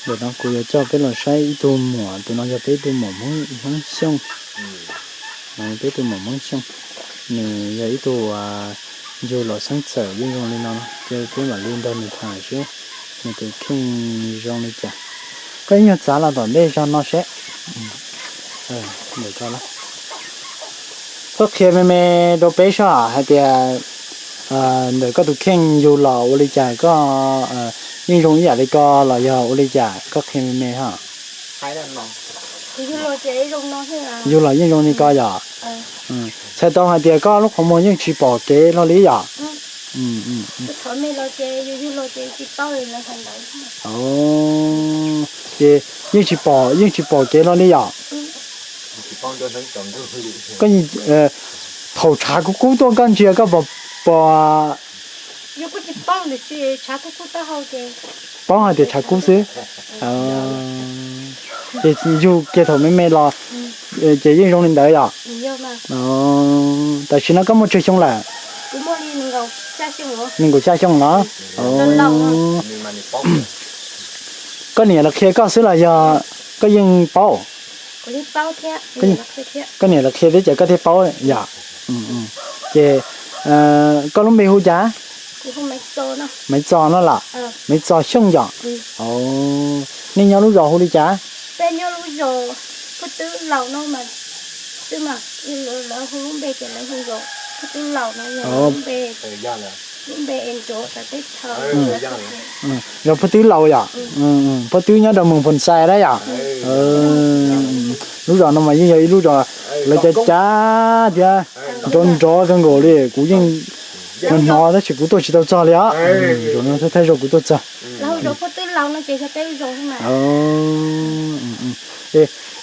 Ntawm no kuv yuav coj peb los saib ib tug muam, tus no yog peb ib tug muam Hmoob Xyooj. Peb ib tug muam Hmoob Xyooj, nws yog ib tug yug los xeeb txawm yeej zoo li no, ces peb mam li nrog nws tham seb nws tus kheej zoo li cas. Koj ib nyuag txav los tom ntej zog no seb. Koj qhia me me rau peb saib hais tias ntawm koj tus kheej yug los ua li cas, koj yeej zoo ib yam li ko los yog ua li cas, koj qhia me me hos. Yug los yeej zoo li ko yom. Txhais tau hais tias koj lub qhov muag yeej tsis pom kev hlo li yom. Ces yeej tsis pom, yeej tsis pom kev hlo li yom. Koj, thaum tshav kub kub tuaj koj ntsia koj pom, pom paub hais tias tshav kub xwb. Ces yug kiag thaum me me los ces yeej zoo li ntawd yom. Tam sim no koj muaj tsawg xyoo lawm? Nees nkaum xya xyoo los? Koj niam los qhia koj xwb los yog koj yeej paub? Koj niam los qhia thiab ces koj thiaj paub yom. Ces koj lub npe hu cas? Maiv Txos no los? Maiv Txos Xyooj yom. Nej nyob lub zos hu li cas? Zos Phub Twb Laus yom. Phub Twb nyob rau Moos Phoo Xais dab yom. Lub zos no mas yeej yog ib lub zos lawv cav cav thiab nrov nrov kawg nkaus li, kuv yeej hnov hnov tab sis kuv tuaj tsis tau txog li os. Zaum no thaij zaug kuv tuaj txog.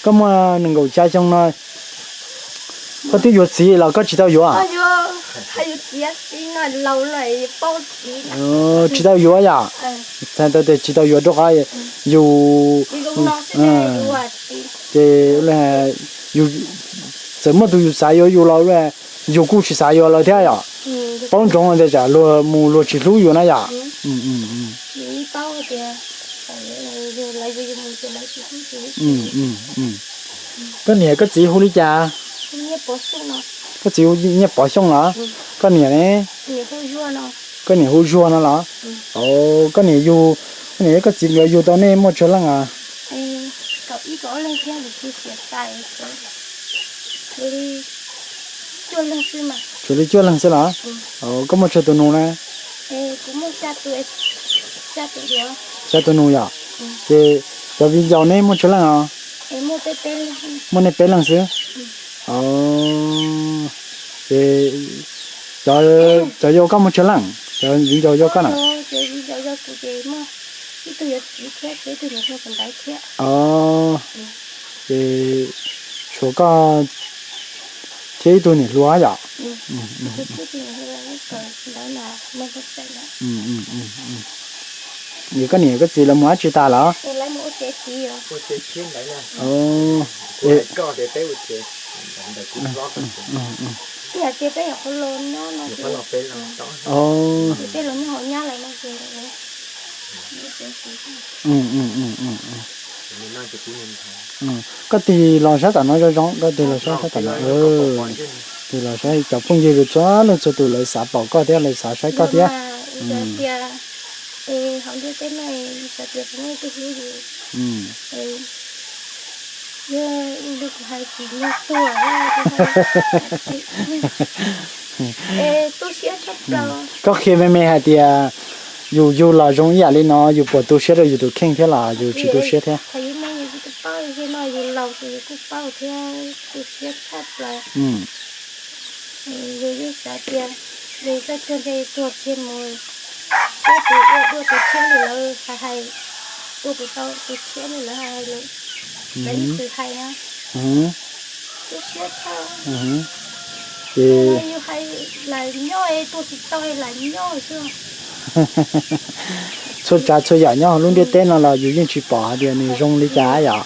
Koj muaj nees nkaum xya xyoo no, koj twb yuav txiv los koj tsis tau yuav? Tsis tau yuav yom. Txhais tau tias tsis tau yuav rau qhov yus ces yus txawm muaj tus yus xav yuav yus los yus kuj tsis xav yuav lawv thiab yom. Paub ntsoov tias tsam luag mus luag tsis hlub yus na yom. Koj niam koj txiv hu li cas? Koj txiv hu Nyiaj Pov Xyooj los?Oj, koj niam hu Zuag no los? Koj niam yug, koj niam thiab koj txiv nkawd yug tau nej muaj tsawg leej os? Tshuav li cuaj leeg xwb los? Koj muaj tsawg tus nus na? Xya tus nus yom. Ces cov viv ncaus neb muaj tsawg leej os? Muaj nej peb leeg xwb. Ces cov yau koj muaj tsawg leej, cov viv ncaus yau koj na? Ces tshuav koj thiab ib tug niam hluas yom. Ces koj niam koj txiv lawv mus dab tsi tas lawm? Koj tig los sab tom no zoo zoo, koj tig los sab sab tom no. Tig los saib cov phooj ywg txhua leej txhua tus lawv xav pom koj thiab lawv xav saib koj thiab. Koj qhia me me hais tias yus yug los zoo ib yam li no yus puas tu siab rau yus tus kheej thiab los yus tsis tu siab thiab? Ces txhua tsav txhua yam nyob hauv lub ntiaj teb no los yus yeej tsis pom hais tias nws zoo li cas yom.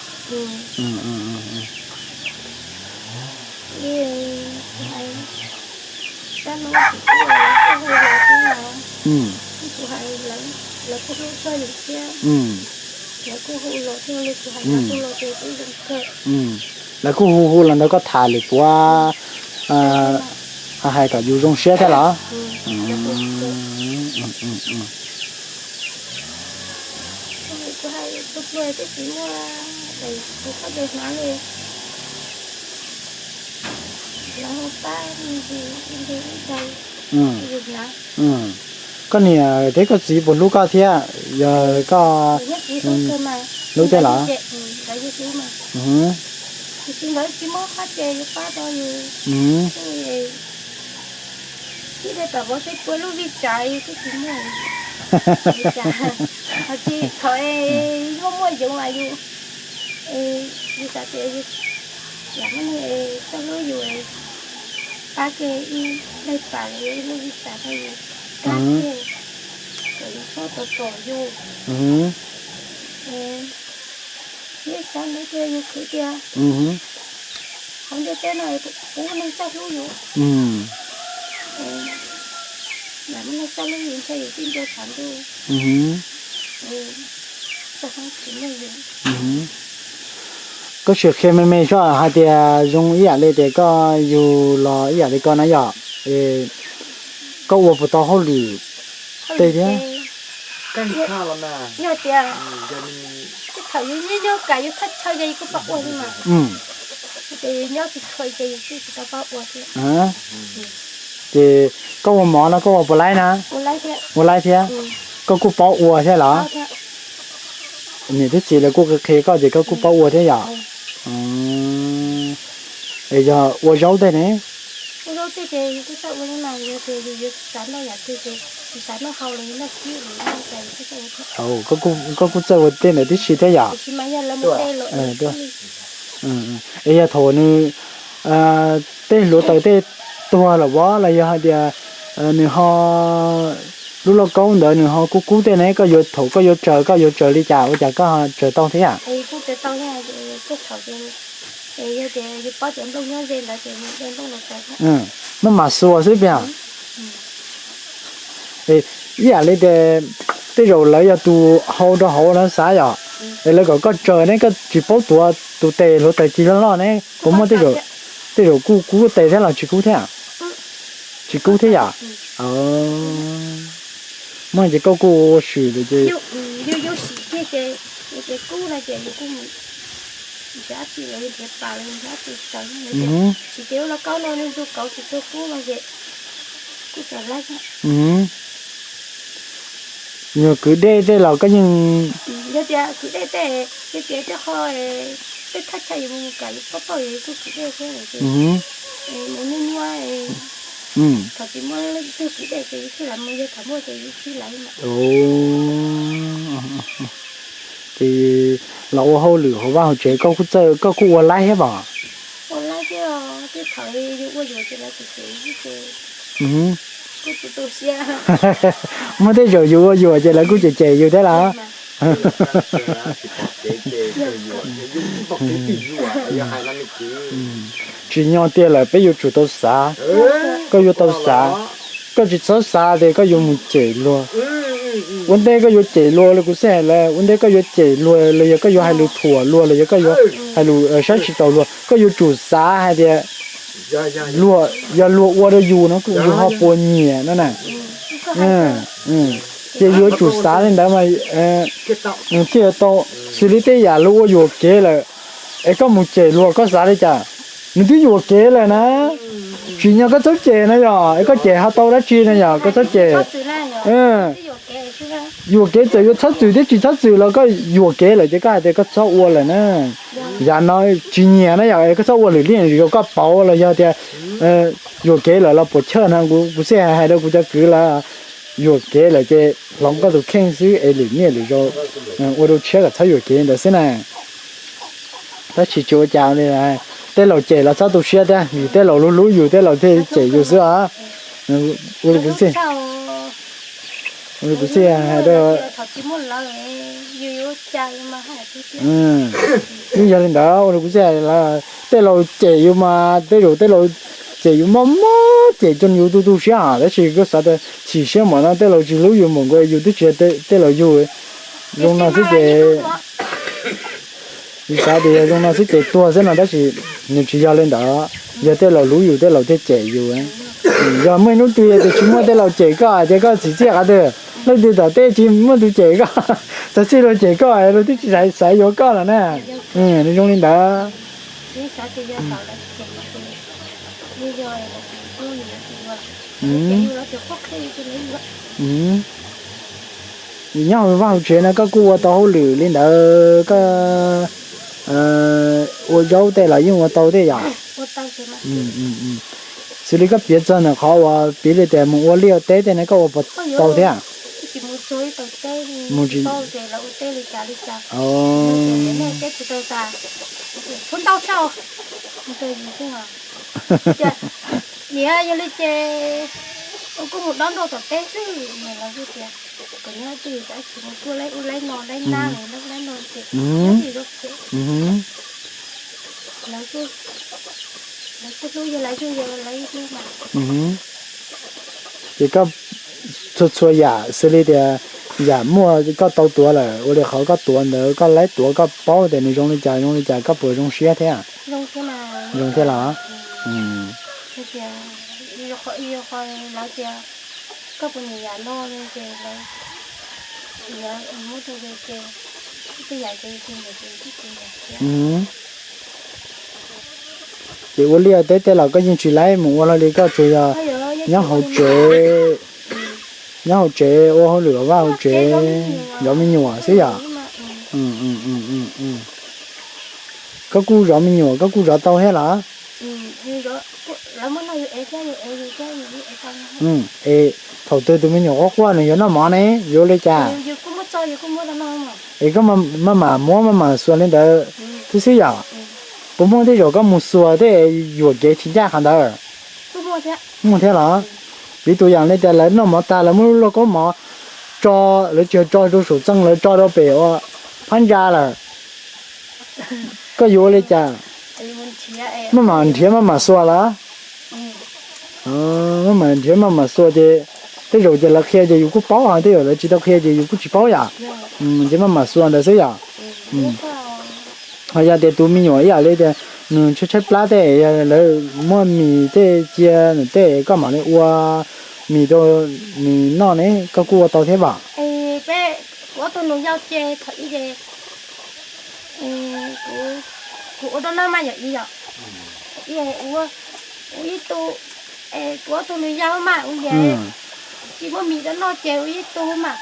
Lawv kuj hu hu los ntawd koj tham lwm puav, hais kom yus zoo siab thiab los? Koj niam thiab koj txiv puas hlub koj thiab? Yog koj hlub thiab los? Lam muab nej txoj hlub yus pab kiag ib daim pam li lub vij tas rau yus, kab kiag kom yus txhob tos tos yus. Yus xav ntawd tias yus khwv tias hauv ntiaj teb no pub neeg txoj hlub yus. Lam muab nej txoj hlub yus ntshai yus tij ntua tshav ntuj. Koj sim qhia me me soj hais tias zoo ib yam li tias koj yug los ib yam li koj na yom, koj ua puas tau hauj lwm tej thiab? Yog tias tej thaum yus nyob nyob kam yus thaj chaw ces yus kuj pab ua li mas, ces yus nyob tsis tshua ces yus kuj tsis tau pab ua thiab. Ces koj ua mov no koj ua puas laib na? Ua laib thiab. Koj kuj paub ua thiab los? Niam thiab txiv lawv kuj qhia koj ces koj kuj paub ua thiab yom? Es yog ua zaub tej ne? Koj kuj txawj ua tej ntawd tib si thiab yom? Es yog thaum nws tej hluav taws tej tuag lawm los los yog hais tias nws ho, lub lauj kaub ntawd nws ho kub kub tej ne, koj yuav thaum koj yuav tsaws koj yuav tsaws li cas ua cas koj ho tsaws tau thiab? Maj mam xuas xwb pia. Ib yam li tias tej zaum lawv yog tus hau rau hauv no xav yom, es lawv kom koj tsaws ne koj tsis paub tuav tus tes hluav taws ci loj loj ne, puas muaj tej zaum kuj kub tes thiab los tsis kub thiab? Tsis kub thiab yom? Muaj ces koj kuj ua sim lawm ces Yog kwv dej tej los koj yeej Ces los ua hauj lwm hauv vaj hauv tsev, koj kuj ua laib thiab pom? Muaj tej zaum yus ua yuam ces lawv kuj cem cem yus thiab lawm. Tsis nyog tiag lawm, peb yuav tsum tau xav. Koj yuav tau xav, koj tsis txhob xav tias koj yuav mus cem luag. Ua ntej koj yuav cem luag los kuv xav hais lawm, ua ntej koj yuav cem luag los yog koj yuav hais lus thuam luag los yog koj yuav hais lus saib tsis taus luag, koj yuav tsum xav hais tias luag, yog luag ua rau yus no yus ho puas nyiam no na. Ces yuav tsum xav li ntawd mas thiaj tau. Xws li tej yam luag ua yuam kev lawm, es koj mus cem luag koj xav li cas? Nws twb yuam kev lawm na. Tsis nyog koj txhob cem na yom, es koj cem ho tau dab tsi na yom, koj txhob cem. Yuam kev txawm yuav txhob txwm thiab tsis txhob txwm los koj yuam kev lawm ces koj hais tias koj txhob ua lawm na. Yam no tsis nyiam na yom, es koj txhob ua lwm li, yog koj pauv los yog tias yuam kev lawm los puas chawj no, kuv xij hais rau kuv cov kwv lawm, yuam kev lawm ces hloov koj tus kheej xwb es lwm niaj lwm zaus ua rau tshiab kom txhob yuam kev ntawd xwb na. Tab sis tsis ua cas li, tej laus cem los txhob tu siab thiab, vim tej laus hlub hlub yus tej laus thiaj cem yus xwb os. Ua li kuv xij, ua li kuv xij hais rau Yeej yog li ntawd, ua li kuv xij hais, tej laus cem yus mas tej zaum tej laus Ces yus mob mob ces coj yus tu tu siab, tab sis koj xav tias chim siab npaum no tej laus tsis hlub yus npaum nkaus, yus twb tsis yog tej laus yug. Zoo no xwb ces yus xav tias yog zoo no xwb ces tuag xwb no, tab sis nws tsis yog li ntawd. Yog tej laus hlub yus tej laus thiaj cem yus. Yog muaj ib hnub twg yog tias tsis muaj tej laus cem koj ces koj txiv txiaj qhov twg? Leej twg tom tej tsis muaj tus cem koj, txog txij luag cem koj luag twb tsis xav yuav koj lawm na. Nws zoo li ntawd. Nyob hauv vaj hauv tsev no koj kuj ua tau hauj lwm li ntawd, koj ua zaub tej los yeej ua tau thiab yom? Xws li koj piav txog ntawm qhov uas piv li tias mus ua liaj teb tej ne, koj ua puas tau thiab? Niam, yog li ces kuj mus dob nroj tom teb xwb, lawv kuj tias kom nyob twj ywm, tab sis mus kuaj laib ub laib no laib nab laib no ces nyob twj ywm zoo thiab. Lawv kuj, lawv kuj hlub yog lawv yug yog lawv hlub mas. Ces koj txhua txhua yam xws li tias yam muaj koj tau tuav lawm, ua li qhov koj tuav ntawd koj laib tuav koj paub tias nws zoo li cas zoo li cas koj puas zoo siab thiab? Zoo thiab los? Lawv tias, lawv tias koj puas nyiam yam no ces lawv, lawv muab rau yus ces tej yam ces Ces ua liaj teb tej los koj yeej tsis laib mus ua hlo li, koj tsuas yog nyob hauv tsev, nyob hauv tsev ua hauj lwm vaj hauv tsev, zov me nyuam xwb yom? Koj kuj zov me nyuam, koj kuj zov tau thiab los? Es thaum twg tus me nyuam quaj quaj nws yuav noj mov ne, yuav ua li cas? Es koj maj mam muab maj mam xuas li ntawd thiab xwb yom? Puas muaj tej zaum koj mus xuas thiab yuam kev tsis ncaj qhov ntawd? Muaj thiab los? Piv tus yam li tias lawv noj mov tag lawv muab lub lauj kaub mov tso, lawv tsis yog tso rau saum txee, lawv tso rau pem ua phab ntsa lawm, koj yuav ua li cas? Maj mam nrhiav maj mam xuas los? Maj mam nrhiav maj mam xuas ces tej zaum ces lawv qhia ces yus kuj paub, tej zaum lawv tsis tau qhia ces yus kuj tsis paub yom? Ces maj mam xuas ntawd xwb yom? Ho yog tias tus me nyuam ib yam li tias nws tshaib tshaib plab tej, yog lawv muab mis tej cia nws tej koj mam li ua mis rau nws noj ne, koj kuj ua tau thiab vam? Kuv ob tug nus yau ces thaum ub ces kuv ua rau noj mas yog ib yom, ua ib tug, kuv ob tug nus yau mas ua yog tsis muaj mis rau noj ces ua ib tug mas,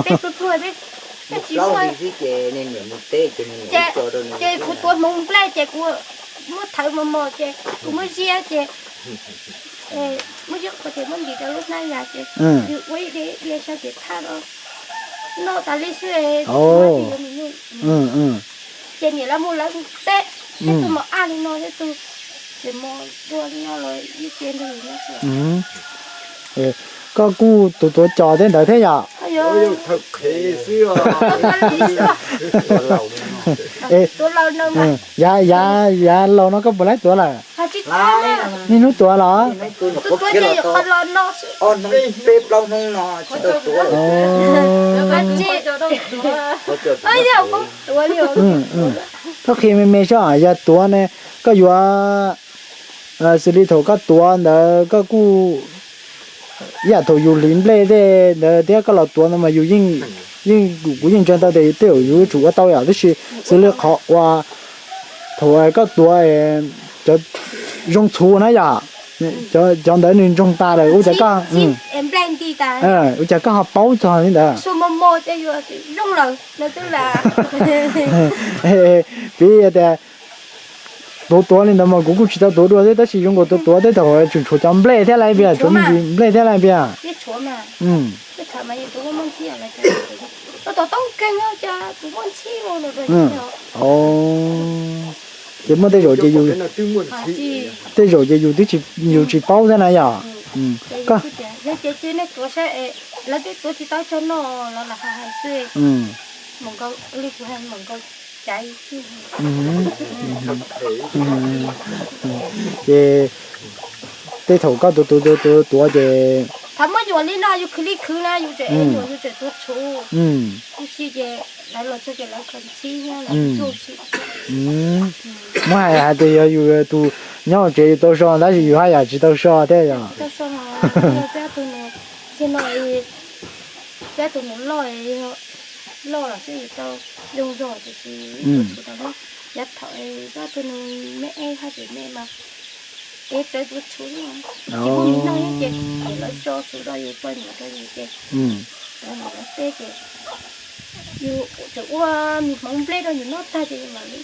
peb pluag pluag peb tsis muaj, ces kuv tuav hmoov nplej ces kuv muab thawv mos mos ces kuv muab ziab ces muab ziab qhuav ces muab ntim rau lub hnab yas ces yus ua ib diav diav xyaw ces thaj los noj tas li xwb. Ces niam lawv mus lawv teb, ib tug mos ab li no, ib tug ces mos dua li no los ib ce nrog yus nyob xwb. Koj kuj tuav tuav cos tej ntawd thiab yom? Yav, yav, yav laus no koj puas laib tuav lawm? Niaj hnub tuav los? Koj qhia me me saib, yog tuav ne, koj yuav xws li thaum koj tuav ntawd koj kuj ib yam thaum yus hliv nplej tej ntawd thiab koj los tuav ntawd mas yus yeej, yeej, kuv yeej ntseeg tau tias tej zaum yus yuav tsum ua tau yom, tab sis xws li qhov uas thaum koj tuav cov zoo txhuv na yom, cov ntawd nws ntsoog tas lawm ua cas koj, ua cas koj ho paub txog li ntawd? Piv tias tuav tuav li ntawd mas kuv kuj tsis tau tuav dua thiab, tab sis zoo nkaus tuav tuav tej thaum tseem tshuav cov nplej thiab laiv pias, tshuav me ntsis nplej thiab laiv pias. Ces muaj tej zaum ces, tej zaum ces yus twb, yus tsis paub thiab na yom. Koj, Ces tej thaum koj tuav tuav tuav tuav ces, thaum muab yuam li no yus khwv li khwv na yus tseem nyuam yus tseem tuav txhuv. Ub si ces lawv los txog ces lawv khaws ntxhib thiab lawv txuj si. Muab hais hais tias yog yus tus nyob hauv tsev yus tau so tab sis yus haj yam tsis tau so thiab yog. Tsis tau so mas yog peb ob tug nus, txij no peb ob tug nus loj, loj los xwb yus tau zoo zog tiam sis ib tug txhuv tau na. Yav thaum peb ob tug nus me me haj tseem me mas ev rawv tuav txhuv xwb, tsis muaj mis noj thiab ces lawv tso txhuv rau yus tso nyuam rau yus ces lawv mam lawv teb ces yus tseem ua mis hmoov nplej rau yus noj tag ces yus mam li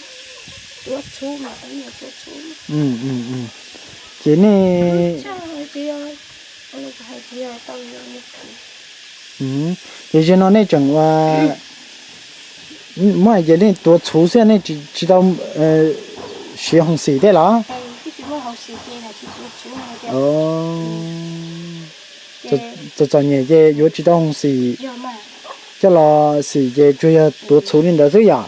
tuav txhuv mas tuav txhuv. Ces nej, ces zaum no nej tseem ua, muab hais tias nej tuav txhuv xwb nej tsis tau siv hoov xim tej los? Txom txom nyem ces yuav tsis tau hoov xim coj los xim ces tsuas yog tuav txhuv li ntawd xwb yom?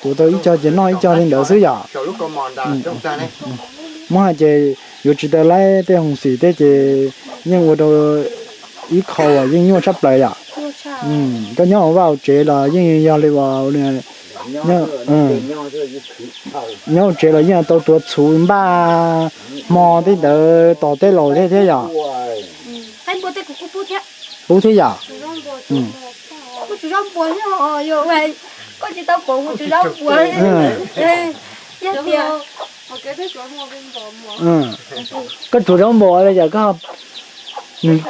Tuav tau ib co ces noj ib co li ntawd xwb yom? Muab hais ces yuav tsis tau laib tej hoov xim tej ces yeej ua rau ib qho uas yeej nyuaj tshaj plaws yom? Koj nyob hauv vaj hauv tsev los yeej yog li uas nyob hauv tsev los yeej tau tuav txhuv npaj hmo tej ntawd tos tej laus thiab thiab yom? Pub thiab yom? Koj tsuav zaub npua li yom, koj,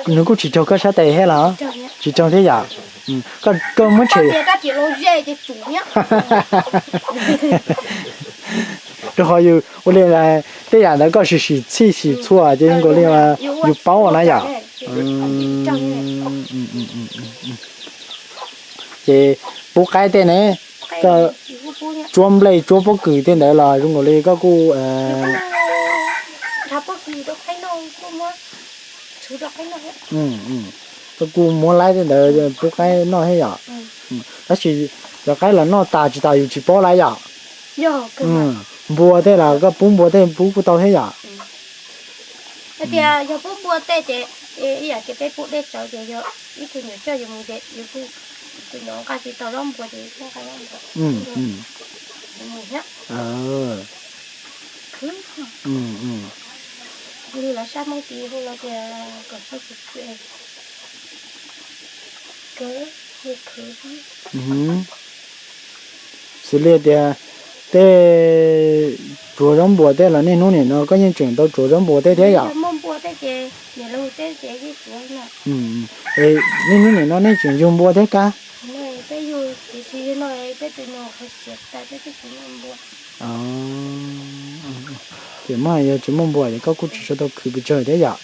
nws kuj tsis raug koj sab tes thiab los? Tsis raug thiab yom? Koj muab tshem. Rau qhov yus ua li tej yam ntawd koj sim sim txhij sim txhua ces zoo nkaus li yus paub na yom? Ces pub qaib tej ne, koj tsuab nplej tsuab pob kws tej ntawd los zoo nkaus li koj kuj koj kuj muab laib tej ntawd pub qaib noj thiab yom? Tab sis cov qaib los noj tas tsis tas yus tsis paub lawm yom? Npua tej los koj pub npua tej pub kuj tau thiab yom? Hais tias yog pub npua tej ces ib yam tias peb pub dej tsawv ces yog ib tug nyuam coj yus mus ces yus kuj, tus nyuam nqa tsis tau zaub npua ces yus pub nqa zaub npua mus thiab. Khwv, li lawv sab Hmoob tid hu los tias kom sab khwv khwv, khwv, khwv. Xws li tias tej tsuav zaub npua tej los niaj hnub nim no koj yeej tseem tau tsuav zaub npua tej thiab yom? Niaj hnub nim no nej tseem yug npua thiab kab? Ces muab hais yog tsis muaj npua ces koj kuj tsis tshua tau khwv pes tsawg thiab yom?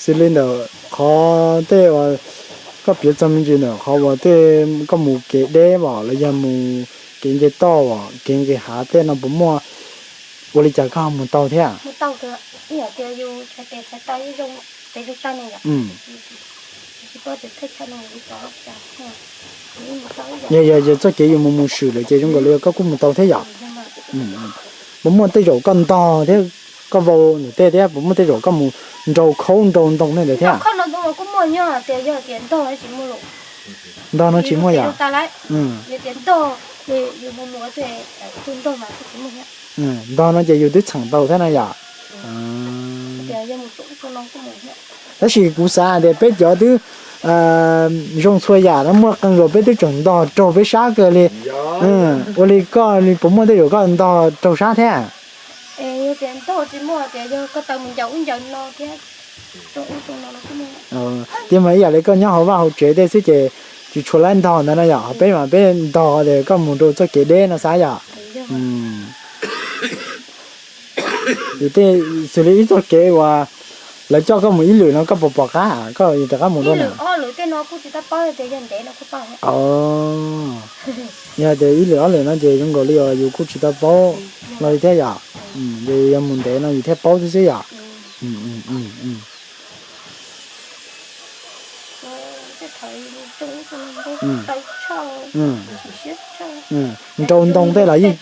Xws li ntawm qhov tej uas koj piav txog me ntsis ntawm qhov uas tej koj mus kev deb os los yog mus kev nce toj os kev nqis hav tej no puas muaj, ua li cas koj ho mus tau thiab? Yog yog yog txoj kev yus mus mus swm lawm ces zoo nkaus li koj kuj mus tau thiab yom? Puas muaj tej zaum koj ntog thiab, koj vau ntawm tej thiab puas muaj tej zaum koj mus nrau khaub nrau ntoo tej ntawd thiab? Ntog no tsis muaj yom? Ntog no ces yus twb txheem tau thiab na yom? Tab sis kuv xav hais tias peb cov twb zoo txhua yam no muaj qee zaus peb twb tseem ntog raug peb sab kawg li. Ua li koj puas muaj tej zaum koj ntog raug sab thiab? Tias mas ib yam li koj nyob hauv vaj hauv tsev tej xwb ces tsis tshua laib ntog ntawd na yom, ho peb mas peb ntog tias koj mus rau txoj kev deb no xav yom. Tej xws li ib txoj kev uas lawv coj koj mus ib lwm no koj puas pom qab, koj yuav rov qab mus dua na? Yog tias ib lwm ob lwm no ces zoo nkaus li uas yus kuj tsis tau paub los li thiab yom. Ces yog mus ntev no yus thiaj paub xwb xwb yom. Nrau ntoo tej los yeej,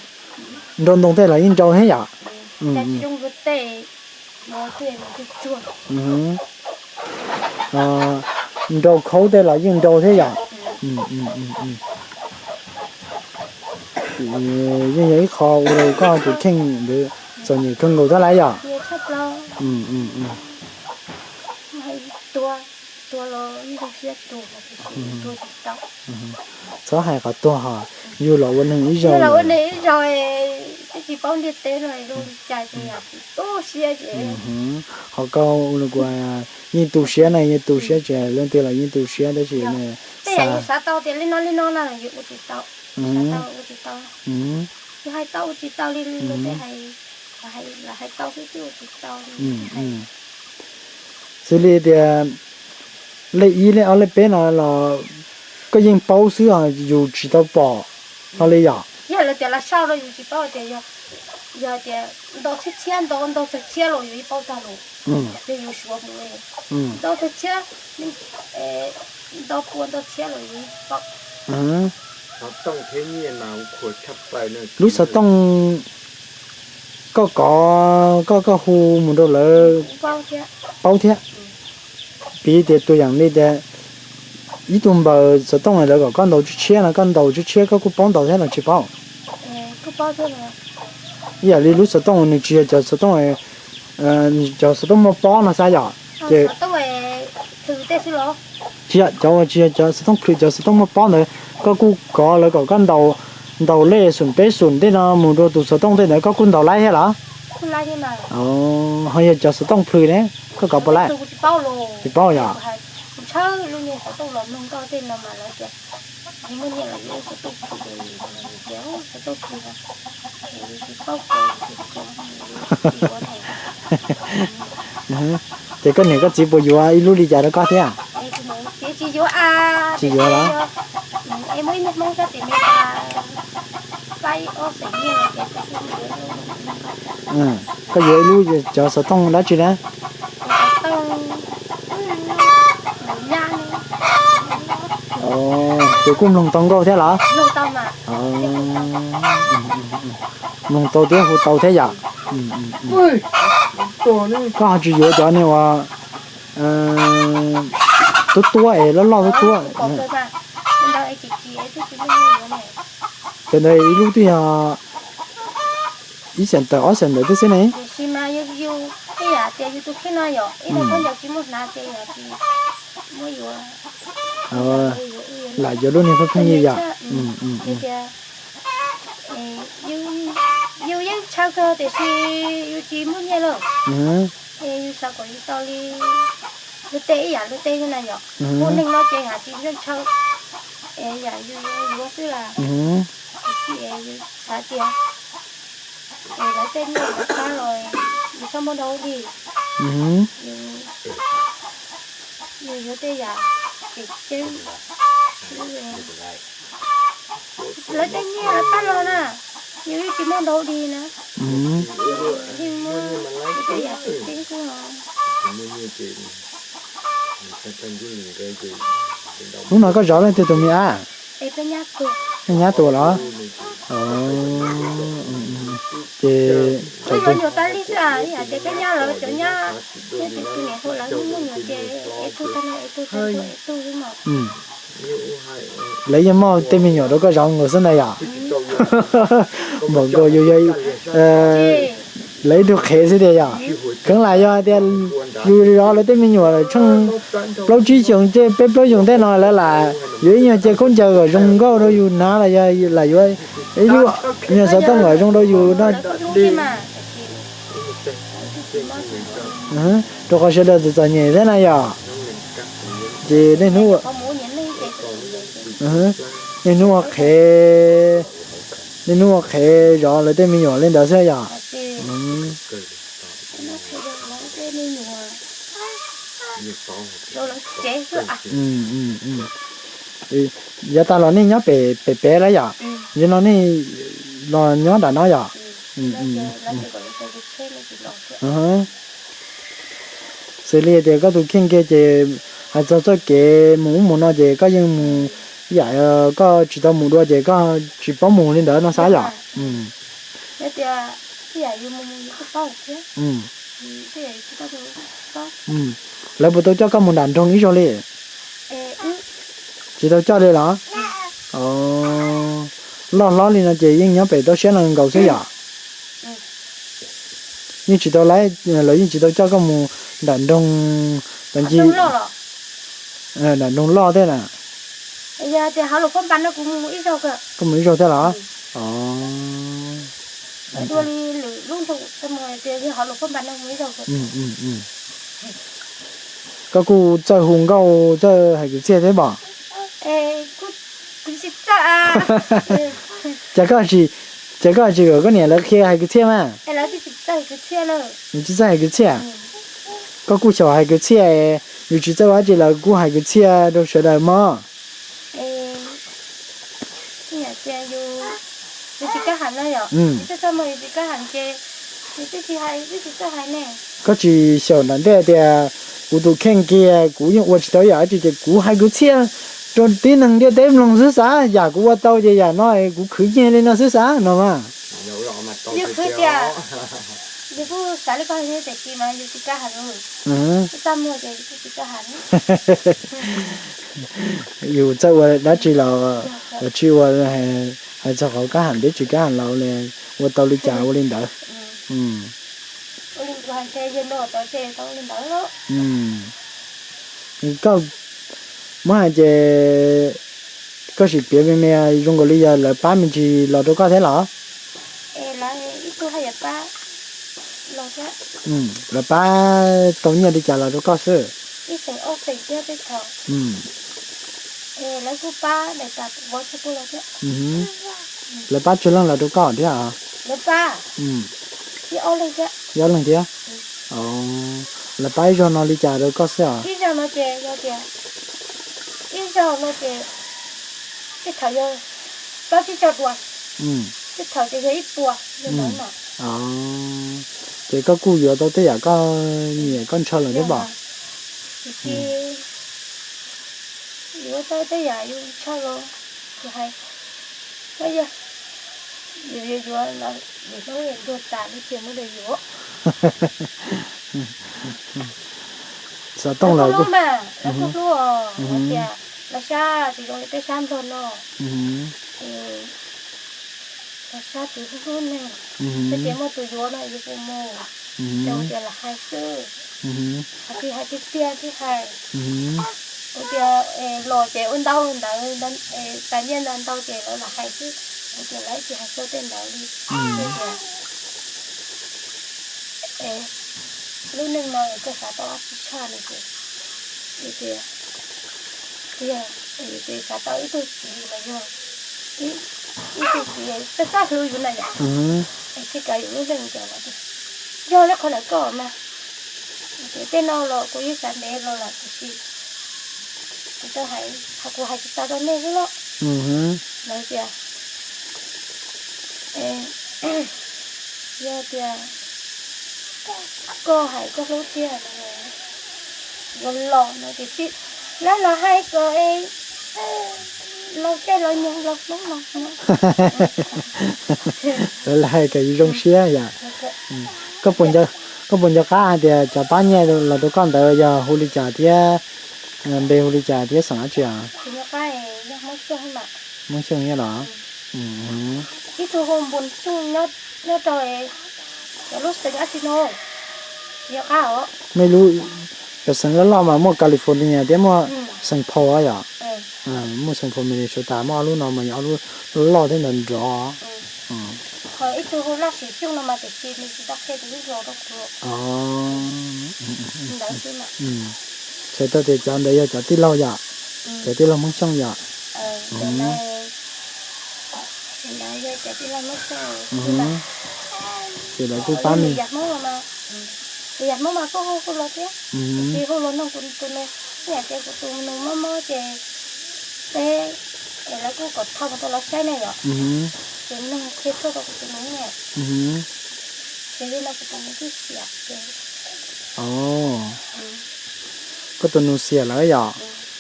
nrau ntoo tej los yeej nrau thiab yom. Nrau khaub tej los yeej nrau thiab yom. Yeej yog ib qho ua rau koj tus kheej ntawd txom nyem kawg nkaus thiab lawm yom. Txhob hais qhov tuag hos, yug los ua neeg ib zaug, tsis paub ntiaj teb no zoo li cas ces yog tu siab ces. Ho koj ua kuv yeej tu siab na, yeej tu siab ces leej twg los yeej tu siab tab sis tej yam yus xav tau tias li no li no na yus ua tsis tau, xav tau ua tsis tau, yus hais tau ua tsis tau li luag tej hais, lam hais tau xwb twb ua tsis tau li. Xws li tias lej ib lej ob lej peb no los koj yeej paub xwb os, yus tsis tau pom hlo li yom. Yog lawv tias los sau rau yus tsis paub tias yog, yog tias ntau txhiab txhiab ntau ntau txhiab txhiab los yus yeej paub tag lawm. Yog yus suav mus ntau txhiab txhiab, ntau pua ntau txhiab los yus yeej paub. Lub xov tooj koj kov, koj koj hu mus rau lawv paub thiab. Piv tias tus yam li tias ib tug npawb xov tooj lawv kom koj ntaus tshiab tshiab no koj ntaus tshiab tshiab koj kuj paub ntaus thiab los tsis paub? Ib yam li lub xov tooj nws tsis yog cov xov tooj, cov xov tooj muaj pob no xav yom, ces tsis yog cov uas tsis yog cov xov tooj plhws, cov xov tooj muaj pob ntawd koj kuj kov lawv kom koj ntaus, ntaus lej xum peb xum tej no mus rau tus xov tooj tej ntawd koj kuj ntaus laib thiab los? Ho yog cov xov tooj plhws ne, koj kov puas laib? Tsis paub yom. Ces koj niam koj txiv puas yuav ib lub li cas rau koj thiab? Tsis yuav los? Koj yuav ib lub cov xov tooj dab tsi na? Ces kuj mloog tau nkauj thiab los? Mloog tau thiab hu tau thiab yom. Koj ho tsis yuav cov niag uas tuab tuab es loj loj tuab tuab? Cov ntawd ib lub twb yog ib xees tawm ob xees ntawd twb xwb ne. Lam yuav lub niag pheej pheej yig yom. Yus yeej ntshaw kawg tiam sis yus tsis muaj nyiaj lawm. Es yus xav kom yus tau li luag tej ib yam luag tej na yom. Ua neeg no ces yam tsis ntshaw ntshaw, es yam yus yuav xwb las. Tiam sis es yus xav tias es lawv tej nyiaj lawv pab los yus txhob muab nrau dig. Yus yuav tej yam tseem ceeb xwb. Lawv tej nyiaj lawv pab los na, yus yeej tsis muab nrau dig na. Yeej muab tej yam tseem ceeb xwb os. Hnub no koj zov leej twg tus me ab? Nyab tus los? Ces lawv yeej muaj tej me nyuam rau koj zov nkaus xwb ntag yom? Npaum nkaus yus yog lawv ib tug qhev xwb tiag yom? Kheev lam yog hais tias yus zov lawv tej me nyuam tsheej plaub tsib xyoos tej peb plaub xyoos tej no lawv lam yuav ib nyuag cia khaub ncaws kom zoo nkauj rau yus hnav los yog lam yuav ib lub nyuag xov tooj kom zoo rau yus no. Rau qhov sawv daws txom txom nyem thiab na yom. Ces niaj hnub, niaj hnub ua qhev, niaj hnub ua qhev zov lawv tej me nyuam li ntawd xwb yom. Yav tas los nej nyob pem pem lawm yom? Yog no nej los nyob nram no yom? Xws li tias koj tus kheej kiag ces hais txog txoj kev mus ub mus no ces koj yeej mus, yam koj tsis tau mus dua ces koj tsis paub mus li ntawd no xav yom? Lawv puas tau coj koj mus nram nroog ib zaug li? Tsis tau coj li los? Loj hlob li no ces yeej nyob pem toj siab no nkaus xwb yom? Yeej tsis tau lawv, lawv yeej tsis tau coj koj mus nram nroog, nram nroog loj thiab na? Koj mus ib zaug thiab los? Koj kuj txawj hu nkauj txawj hais kwv txhiaj thiab pom? Ces koj tsis, ces koj tsis kom koj niam lawv qhia hais kwv txhiaj mas? Yus tsis txawj hais kwv txhiaj? Koj kuj xyaum hais kwv txhiaj, yus tsis txawj ua dab tsi los kuj hais kwv txhiaj rau sawv daws mog. Koj tsis xyaum nram ntej tias kuv tus kheej kiag kuv yeej ua tsis tau yam dab tsi ces kuv hais kwv txhiaj rau tib neeg ntiaj teb mloog xwb xav, yam kuv ua tau ces yam no kuv khwv nyiaj li no xwb xav no mas. Yus txawj ua dab tsi los hais txog qhov kab ham thiab tsis kab ham los ua tau li cas ua li ntawd. Koj muab hais ces koj sim piav me me zoo nkaus li yog lawv pab me ntsis los rau koj thiab los? Lawv pab tau nyiaj li cas los rau koj xwb? Lawv pab tsawg leej los rau koj thiab? Ib ob leeg thiab. Lawv pab ib zaug no li cas rau koj xwb os? Ib zaug no ces tej thaum yog plaub tsib caug dua, tej thaum ces yog ib puas. Ces koj kuj yuav tau tej yam koj nyiam koj ntshaw lawm thiab pom? Yuav tau tej yam yus ntshaw los, yus hais, yus yuav yuav los yus hlub ntuag tas lub tiag muab rau yus. Xov tooj lawv kuj hlub mas, lawv kuj hlub os, tias lawv sab tsis zoo li peb sab Nplog no. Lawv sab tsis hlub hlub neeg, peb tias muaj tus yuav no yus puas mus, ces ua tias lam hais xwb. Hais tiag hais tiag tiag thiaj hais. Ua tias los ces ua ntau ntawd, tas nyiaj ntau ntau ces lawv lam hais xwb. Ua tias lawv tsis hais txog tej ntawd li. Tias lub neej no koj xav tau dab tsi tshaj no ces, tias, tias, tias xav tau ib tug txiv mas yog ib tug txiv txawj txawj hlub yus na yom, thiaj kav yus lub neej ces yog li qhov ntawd koj mas. Ces tej no los kuv yeej xav ntev los lawm tiam sis kuv tau hais, kuv hais tsis tau rau nej xwb los. Lawv tias, yog tias koj hais koj hlub tiag, yuav los no tiam sis lawv los hais kom los caij los nyoog los hnub los. Lawv hais kom yus zoo siab yom. Koj puas nco qab hais tias cov pab nyiaj los rau koj ntawd yog hu li cas thiab, npe hu li cas thiab xeem dab tsi os? Hmoob Xyooj los? Ib tug hu Npus Xyooj nyob rau cov lub xeev dab tsi no, nco qab os. Muaj ib lub, cov xeev loj loj mas muaj California thiab muaj Saint Paul yom. Muaj Saint Paul Minnesota, muaj ob lub no mas yog ob lub loj loj thiab nrov nrov. Ho ib tug hu Laj Sim Xyooj no mas tiam sis nws tsis tau qhia tus lub zos rau kuv. Ntawd xwb mas. Txhais tau tias cov ntawd yog cov tij laug yom, cov tij laug Hmoob Xyooj yom. Ces lawv kuj pab me, yam Hmoob mas kuj hu hu los thiab, tiam sis hu los nug kuv tus nus, ib yam tias kuv tus nus mob mob ces peb, es lawv kuj kom thauj mus rau lawv saib na yom. Ces nug qhia tshuaj rau kuv tus nus ne. Ces li no kuv tus nus twb xiam ces, o, koj tus nus xiam lawm yom?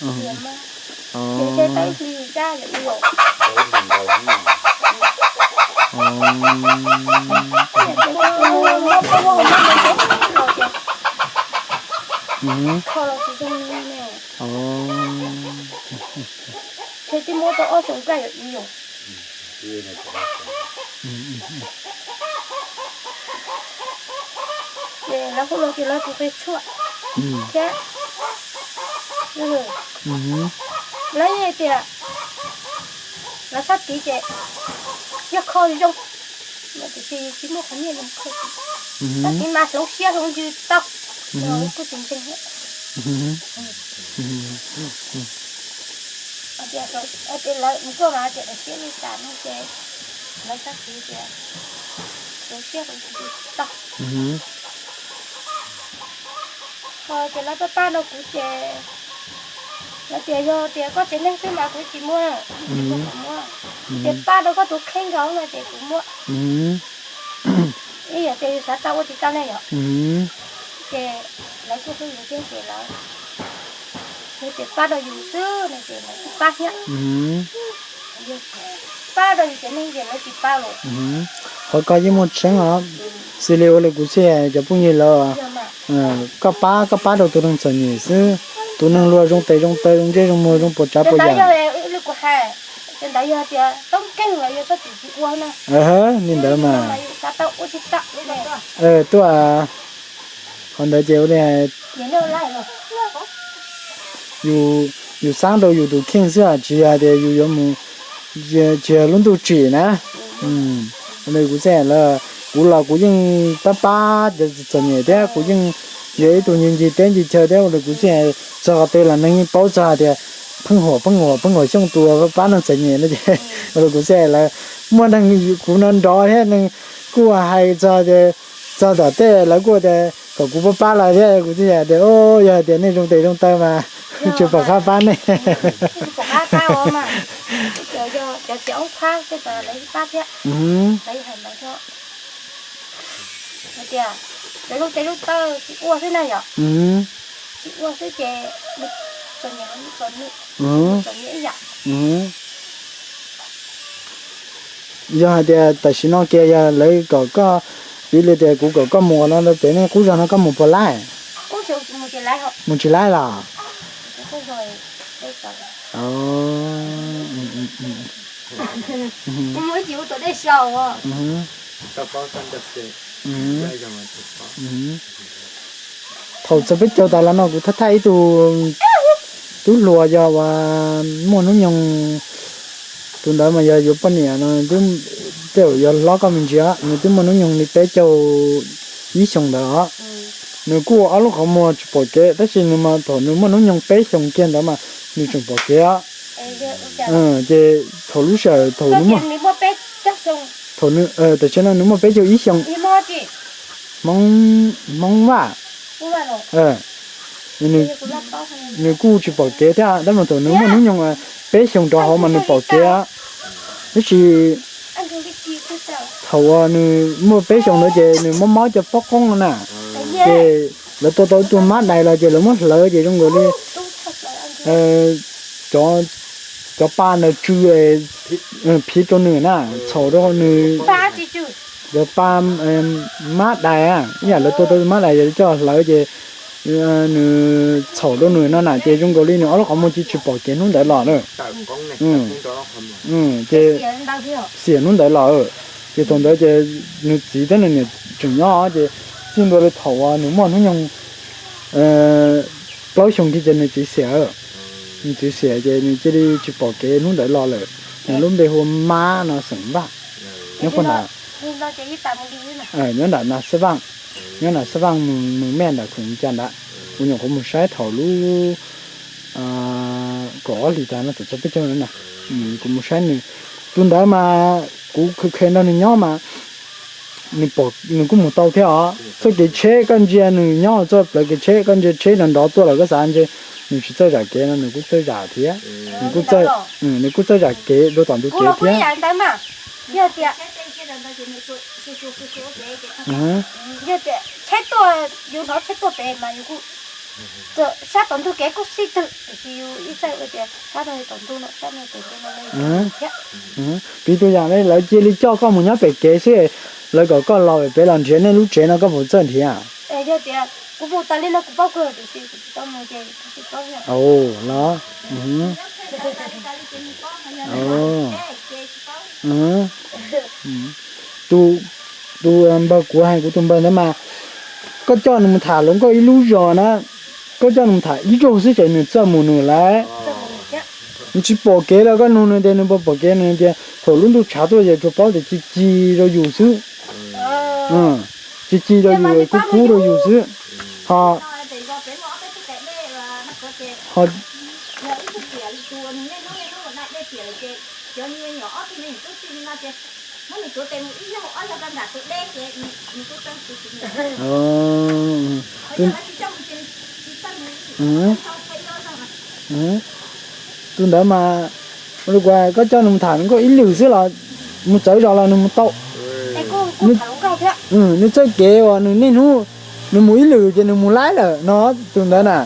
Xiam mas, ces ntshe tau ib hlis zaj yom ib yom. Ces kuv tus nus muab paj huab hauv noj no ces los ces kho los tsis zoo li ne. Ntshe twb muab tau ob xyoos nplaj yom ib yom. Ces lawv hu los ces lawv tus qe tshuaj thiab. Lawv yeej hais tias lawv sab tid ces yog kho zoo, tiam sis tsis muaj qhov nyiaj zoo kho. Sab tid mas hloov siab hloov ntsws tau, kuj tsis ntseeg thiab. Hais tias lawv mus kuaj mas tias daim siab li cas no ces lawv sab tid tias hloov siab hloov ntsws tsis tau. Ho ces lawv pab pab rau kuv ces lawv tias yog tias koj tsev neeg xwb mas kuv tsis muab, kuv tsis muab kom muab. Tias pab rau koj tus kheej nkaus no ces kuv muab. Ib yam tias yus xav tau ua tsis tau ne yom. Ces lawv kuj hlub yus thiab ces lawv, yog tias pab rau yus xwb no ces lawv kuj pab thiab. Pab rau yus tsev neeg ces lawv tsis pab lawm. Qhov ko yeej muaj tseeb os. Xws li ua li kuv xij cov phooj ywg lawv, koj pab, koj pab rau tus neeg txom nyem xwb, tus neeg luag zoo tes zoo taw zoo ntsej zoo muag zoo puas tsav puas yam. Li ntawd mas, tuaj, qhov ntawd ces ua li hais, yus xav rau yus tus kheej xwb tsis yog tias yus yuav mus, tsis yog lub ntuj tsim na. Li kuv xij lawm, kuv los kuv yeej pab pab cov txom nyem thiab kuv yeej yog ib tug ncig ncig teb ncig chaw thiab ua li kuv xij, txog qhov twg los neeg yeej paub txog hais tias Pheej Huam, Pheej Huam, Pheej Huam Xyooj tus pab neeg txom nyem no ces ua li kuv xij lawm, muaj neeg kuv no nrov thiab neeg kuj hais txog tias, txog tom tej lawv kuj tias kom kuv pab pab lawv thiab kuv thiaj tias yog hais tias nej zoo tes zoo taw mas tsis pom qab pab nej. Hais tias cov zoo tes zoo taw tsis ua xwb na yom, tsis ua xwb ces txom nyem, txom nyem ib yam. Yog hais tias tam sim no kiag yog lawv kom koj, piv li tias kuv kom koj mus no rau pem nej qub zos no koj mus puas laib? Mus tsis laib los? Thaum txog peb caug tas los no kuv thaj thaj ib tug tub hluas yog uas muaj hnub nyoog, tus ntawd mas yog yuav poj niam no, tej zaum yog hlob koj me ntsis, nws twb muaj hnub nyoog li peb caug ib xyoos ntawd os. Nws kuj ua ob lub qhov muag tsis pom kev tab sis nws mas thaum nws muaj hnub nyoog peb xyoos kiag ntawd mas nws tseem pom kev os. Ces thaum lub sij hawm thaum nws muaj, thaum nws, tam sim no nws muaj peb caug ib xyoos. Hmoob, Hmoob Vaj. Nws kuj tsis pom kev thiab tab mas thaum nws muaj hnub nyoog peb xyoos rau hauv mas nws pom kev. Tab sis thaum uas nws muaj peb xyoos ntawd ces nws mob mob cov pob qoob no na, ces lawv tua tau ib tug mab dais los ces lawv muab hlawv ces zoo nkaus li cov, cov pa ntawd tsw phiv rau nws na, txhaum rau nws, cov pa mab dais, ib yam lawv tua tau mab dais yog coj hlawv ces nws txhaum rau nws no na ces zoo nkaus li nws ob lub qhov muag tsis, tsis pom kev hnub ntawd los na. Ces xiam hnub ntawd los, ces thaum ntawd ces nws txiv thiab nws niam tseem nyob ces txij ntua li thaum uas nws muaj hnub nyoog plaub xyoos kiag ces nws txiv xiam. Nws txiv xiam ces nws cia li tsis pom kev hnub ntawd los lawm. Nws lub npe hu ua Mab no xeem Vaj, nyob puag nram, nyob nram Nas Xab Vaj, nyob Nas Xab Vaj mus, mus Mej nram Khoom Ca nrad. Kuv nyuam qhuav mus saib thaum lub kaum ob hlis tas no thaum txog peb caug na, kuv mus saib nws. Tus ntawd mas kuv kheev kheev nrog nws nyob mas nws kuj mus tau thiab os. Txoj kev tsheb koj ntsia nws nyob txoj plawv kev tsheb, koj ntsia tsheb nrov nrov tuaj los koj xav ntshe nws tsis txawj zam kev no nws kuj txawj zam thiab. Nws kuj txawj zam kev dua tom ntug kev thiab. Yog tias tsheb tuaj, yus hnov tsheb tuaj pem mas yus kuj, sab tom ntug kev kuj xij twg tiam sis yus ib txawj ua tias sab no tom ntug no, sab no tom ntug no thiab. Piv tug yam li lawv cia li coj koj mus nyob pem kev xwb, lawv kom koj los pem los nrhiav nej lub tsev no koj puas txawj nrhiav? Yog tias kuv mus tas li no kuv paub kawg tiam sis kuv tsis tau mus ces kuv tsis paub. Los tus, tus npawg kuv hais kuv tus npawg ntawd mas, koj coj nws mus tham hluas nkauj ib lub zos na, koj coj nws mus tham ib zaug xwb ces nws txawj mus nws lawm. Nws tsis pom kev los koj nug nws tias nws puas pom kev, nws tias thaum lub ntuj tshav tuaj ces tsuas paub tias ci ci rau yus xwb. Ci ci rau yus, kub kub rau yus xwb. Ho, ho tus ntawd mas, koj coj nws mus tham hluas nkauj ib lwm xwb los mus txawv zos los nws mus tau. Nws txoj kev uas nws niaj hnub nws mus ib lwm ces nws mus laib lawm no, tus ntawd na.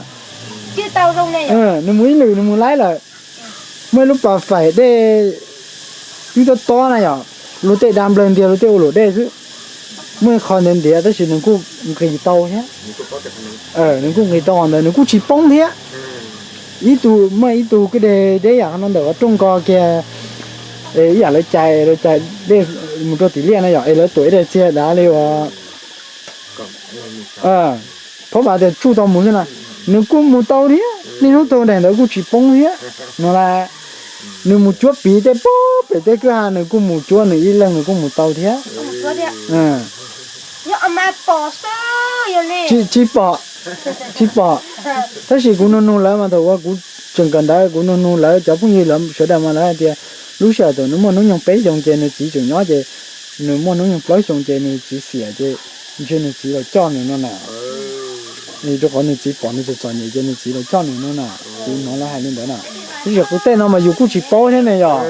Nws mus ib lwm nws mus laib lawm. Muaj ib lub pas faim dej twb tob tob na yom, luag tej da nplawg ntiag luag tej ua luam dej xwb. Muaj qho ntiav ntiav tab sis nws kuj nqis tau thiab. Nws kuj nqis tau qhov ntawd nws kuj tsis poob thiab. Ib tug, muaj ib tug kwj deg deb yam qhov no ntawm qhov rooj ko kiag, ib yam lawv cais, lawv cais dej mus rau tim liaj na yom, es lawv tuam ib daim txiag dav li uas phaub vas tias tsuj tau mus xwb na, nws kuj mus tau thiab, niaj hnub taug daim ntawd kuj tsis poob thiab no las. Nws mus cuab piv tej pem tej kwj ha nws kuj mus cuab nws ib leeg nws kuj mus tau thiab. Tsis pom, tsis pom. Tab sis kuv nug nug lawv mas thaum uas kuv tseem kawm ntawv kuv nug nug lawv cov phooj ywg lawv sawv daws mas lawv hais tias lub sij hawm thaum nws muaj hnub nyoog peb xyoos ces nws txiv tseem nyob ces nws muaj hnub nyoog plaub xyoos ces nws txiv xiam ces ntshe nws txiv los coj nws no na. Rau qhov nws txiv pom nws txom txom nyem ces nws txiv los coj nws no na. Kuv hnov lawv hais li ntawd na. Tab sis kuv tej no mas yus kuj tsis paub thiab ne yom.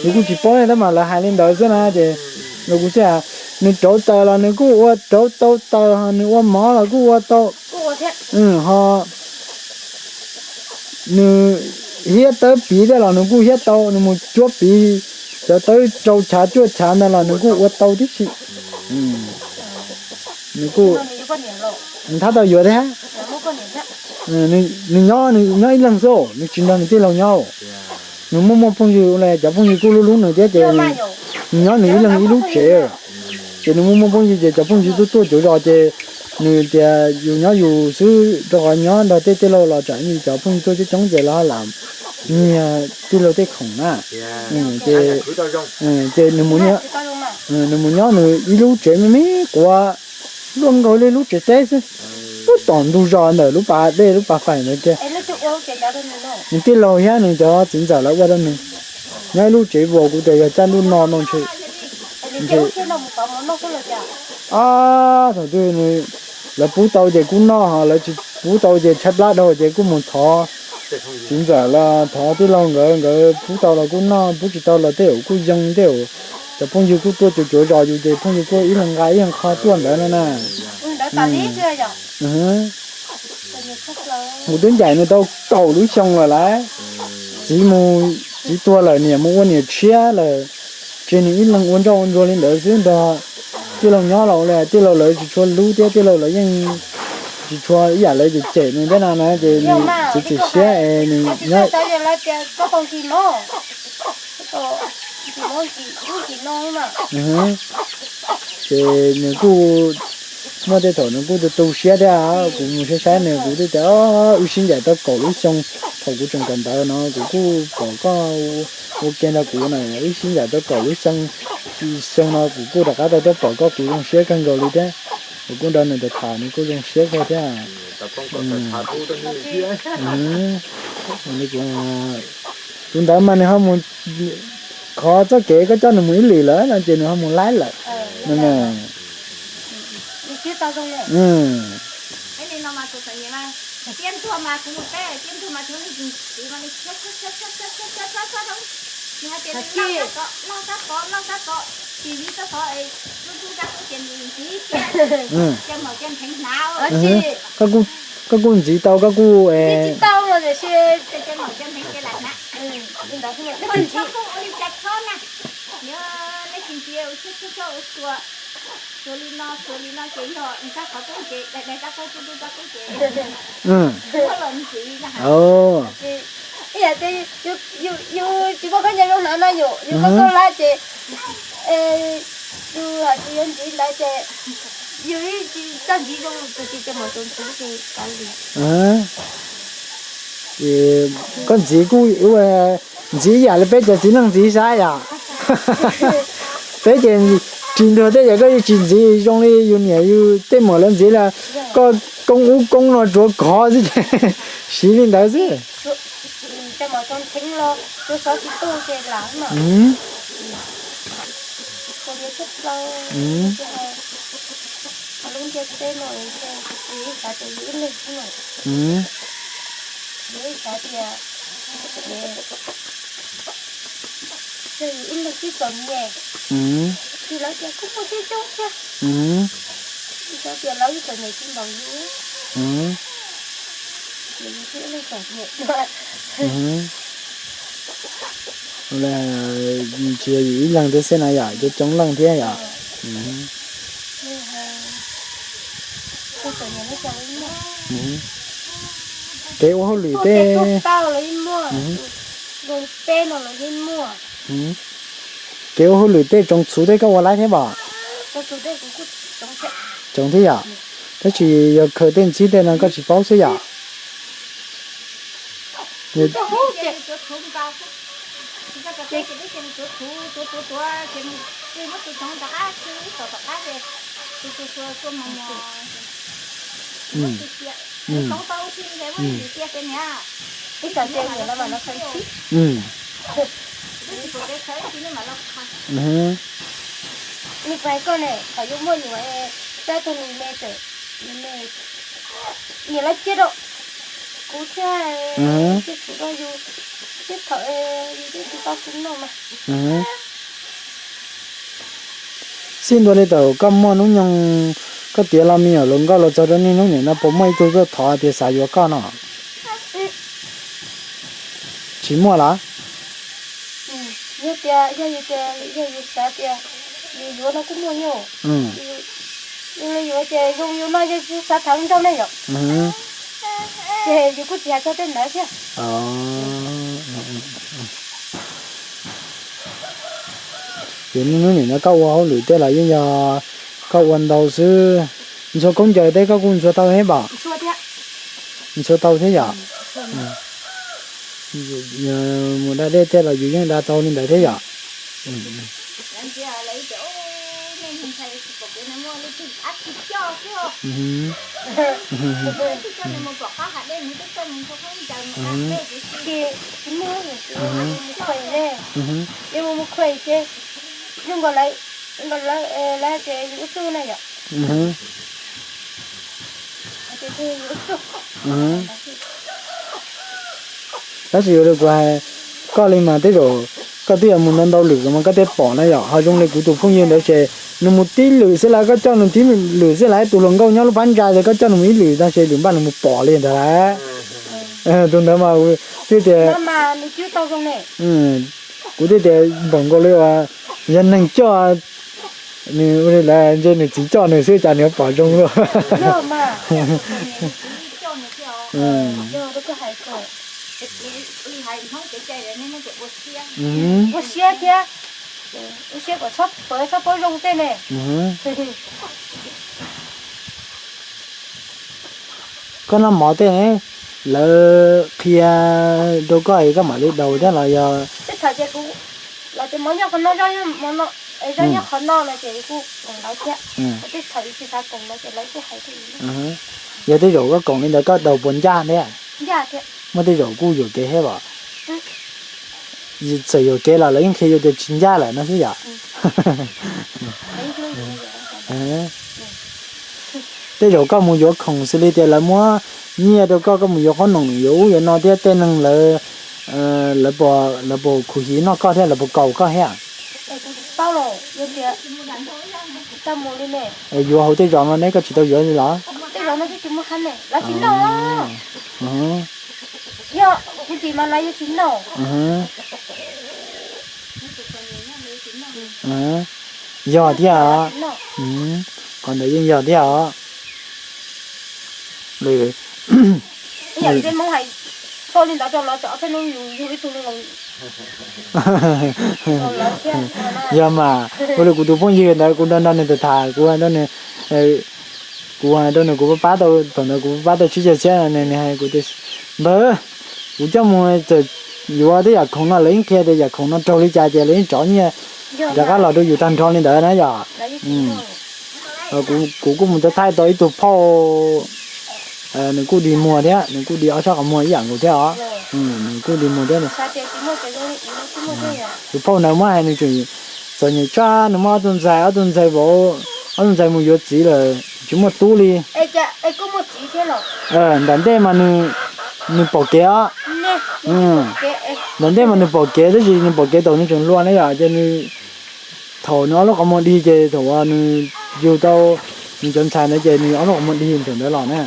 Yus kuj tsis paub thiab tab mas lawv hais li ntawd xwb na ces los kuv xav, nws rauv taws los nws kuj ua rauv tau taws, nws ua mov los kuj ua tau. Ho nws hiab tawb piv tej los nws kuj hiab tau, nws mus cuab piv cov tawb rau chav cuaj chav ntawd los nws kuj ua tau tib si. Nws kuj, nws tab tom yuav thiab. Nws nyob, nws nyob ib leeg xwb, nws tsis nrog nws tij laug nyob. Nws muaj muaj phooj ywg, cov phooj ywg kuj hlub hlub nws thiab ces nws nyob nws ib leeg ib lub tsev. Ces nws muaj muaj phooj ywg ces cov phooj ywg tuaj tuaj cuav zos ces nws tias yus nyob yus xwb rau qhov nyob nrog tej tij laug los tsam ib ntsis cov phooj ywg tuaj coob coob ces lawv ho lam nyiag tij laug tej khoom na. Ces, ces nws mus nyob nws ib lub tsev me me quav luaj nkaus li lub tsev teb xwb. Ub, tom ntug zos ntawm lub pas dej lub pas faim ntawd kiag. Nws tij laug thiab nws cov txiv ntxawm lawv ua rau nws nyob ib lub tsev vos, kuv tias yog caij ntuj no no ntshe, ntshe, a, thaum twg lawv pub tau ces kuj noj, ho lawv tsis pub tau ces tshaib plab dhau ces kuj mus thov txiv ntxawm los thov tij laug nkawd, nkawd pub tau los kuj noj, pub tsis tau los tej zaum kuj yoo tej zaum. Cov phooj ywg kuj tuaj cuav cuav zos yus ces phooj ywg kuj ib leeg nqa ib leeg qho tuaj ntawd no na. Kuv twb ncaim nws tau kaum lub xyoo lawm lauj. Txiv mus, txiv tuag lawm niam mus ua niam tshiab lawm, tseg nws ib leeg ua ntsoj ua ntsuag li ntawd xwb nrog tij laug nyob los ua li tij laug lawv tsis tshua hlub thiab tij laug lawv yeej tsis tshua ib yam lawv cem cem nws thiab no na ces nws txiv txim siab es nws nyob ces nws kuj muaj tej thaum nws kuj tu tu siab thiab, kuv mus saib saib nws kuv twb tias wb sib ncaim tau kaum lub xyoo, thaum kuv tseem kawm ntawv no kuv kuj pom koj ua ke nrog kuv na, wb sib ncaim tau kaum lub xyoo, xyoo no kuv kuj rov qab tau tuaj pom koj kuv zoo siab kawg nkaus li thiab, kuv kuj nrog nws tham tham nws kuj zoo siab kawg thiab. Tus ntawd mas nws ho mus, qhov txoj kev koj coj nws mus ib lwm lawm no ces nws ho mus laib lawm. Tis ib txoj xov, tus tus rab qub ces ntxiv thiab, ces maum ces ntheev hnav. Koj kuj ntxiv tau, koj kuj ntxiv tau mas tiam sis ces maum ces ntheev ces lam hnav. Ntxiv ua li cas chob na, yog nej tsis ntxiv ua tshuaj tshuaj ua xuas, xuas li no xuas li no ces yog rab qhov qub ces daig daig rab qub, tus tus rab qub ces muab los ntxiv na. Ib yam tias yus tsis muaj khaub ncaws zoo hnav no yom, yus koj koj lab ces yus hais tias yuav ntxiv ntawd ces yus tsis txawj ntxiv zoo tus tis ces maum txaus ntxiv ces kav liam. Koj ntxiv kuj ntxiv ib yam li peb cov txiv neej ntxiv saib yom. Peb ces ris ntuag tej ces koj yeej tsis ntxiv zoo li yus niam yus tej muam lawv ntxiv li. Koj koob ub koob no tsuav kov xwb ces siv li ntawd xwb. Yog yus ib leeg tib txom nyem, ces lawv tias kuj muaj coob coob thiab. Yus xav tias lawv ib txom nyem tsis npaum yus, ces yus thiaj ib leeg txom nyem. Tsis yog yus ib leeg thiab xwb na yom, coob coob leej thiab yom. Kev ua hauj lwm tej, kev ua hauj lwm tej tsoos txhuv tej koj ua laib thiab pom? Tsoos thiab yom. Tab sis yog khaws tej ntxhib tej no koj tsis paub xwb yom. Ib txhais tes niam lawv mam los khaws ntxhib. Nws pais koj ne, thaum yuav muaj nyuam, tab tug nws me tseem, nws me, niam lawv cia rau kuv thiab, cia kuv rau yus, thiab thaum yus twb tsis tau kuv noj mas. Xij ntua li thaum koj muaj hnub nyoog, koj tiav los me nyuam hluas nkauj los txog rau niaj hnub nim no puas muaj ib tug tuaj thov tias xav yuav koj no? Tsis muaj los? Yog tias, yog yus tias, yog yus xav tias yus yuav no kuj muaj thiab. Yus li yuav ces zoo yus no yus xav tham nraug ne yom. Ces yus kuj tsis hais txog tej ntawd thiab. Ces niaj hnub nim no koj ua hauj lwm tej los yeej yog koj ua ntau xwb. Ntxhua khaub ncaws tej koj kuj ntxhua tau thiab pom? Ntxhua tau thiab yom? Mus da dej tej los yus yeej da tau li ntawd thiab yom? Ces mus mus khuem ces zoo nkaus lawv, nkaus lawv, lawv ces yus ua txuj na yom. Tab sis ua li kuv hais koj li mas tej zaum koj twb yuav mus ntau ntau lwm mas koj thiaj pom na yom. Ho zoo li kuv tus phooj ywg ntawd ces nws mus tib lwm xwb lawm, koj coj nws tib lwm xwb lawm, tus hluas nkauj nyob lub phab ntsa ces koj coj nws mus ib lwm tag ces lwm npaj nws mus pom li ntawd lawm. Tus ntawd mas twb tias, kuv twb tias npaum nkaus li uas yog neeg coj nws, ntshe nws txiv coj nws xwb cas nws pom zoo luaj. Ua siab thiab, ua siab kom txhob pawv txhob paub zoo tej ne. Koj noj mov tej, lawv qhia rau koj es koj mam li daus thiab los yog? Tej thaum ces kuv, lawv tias mov nyob qhov no, zaub nyob qhov no, zaub nyob qhov no no ces kuj koom lawv thiab. Tej thaum yus tsis xav koom lawv ces lawv kuj hais thiab. Yog tej zaum koj koom li ntawd koj daus puas ncaj thiab? Ncaj thiab. Muaj tej zaum kuj yuam kev thiab pom? Txawm yuam kev los lawv yeej qhia yus tias tsis ncaj lawm no xwb yom. Tej zaum koj mus yuav khoom xws li tias lawv muab nyiaj rau koj, koj mus yuav qhob noom yuav ub yuav no thiab tej neeg lawv, lawv puas khuv xim noj koj thiab lawv puas kaus koj thiab? Tau los yog tias tau mus li ne. Yuav hauv tej zos no neb koj tsis tau yuav li los? Tej zos no twb tsis muaj hab ne, lawv tsis noj. Yog kuv tsis mas lawv yeej tsis noj. Yog thiab os. Qhov ntawd yeej yog thiab os. Ib yam li peb Hmoob hais, foj li ntawd rau lawv txog ob peb hnub yus yug ib tug li nkaus. Yog mas, ua li kuv tus phooj ywg ntawd kuv nrog nrog nws tham tham, kuv hais rau nws, kuv hais rau nws kuv pab pab tau, thaum ntawd kuv pab tau tsib caug txhiab, nws hais kuv tias, npawg, kuv coj mus txawm yuav tej yam khoom no lawv yeej qhia tias yam khoom no raug li cas ces lawv yeej rov nyiaj rov qab los rau yus tag nrho li ntawd na yom. Kuv kuj mus thaij tau ib tug phauj, nws kuj dig muag thiab, nws kuj dig ob sab qhov muag ib yam nkaus thiab os. Nws kuj dig muag thiab. Tus phauj ntawd muab hais nws tseem txom nyem tshaj, nws muab ob tug ntxhais, ob tug ntxhais vauv, ob tug ntxhais mus yuav txiv lawm tsis muaj tub li. Nram ntej mas nws pom kev os. Nram ntej mas nws pom kev tab sis nws pom kev thaum nws tseem hluas na yom, ces nws, thaum nws ob lub qhov muag dig ces thaum uas nws yug tau nws cov ntxhais ntawd ces nws ob lub qhov muag dig thaum ntawd los na,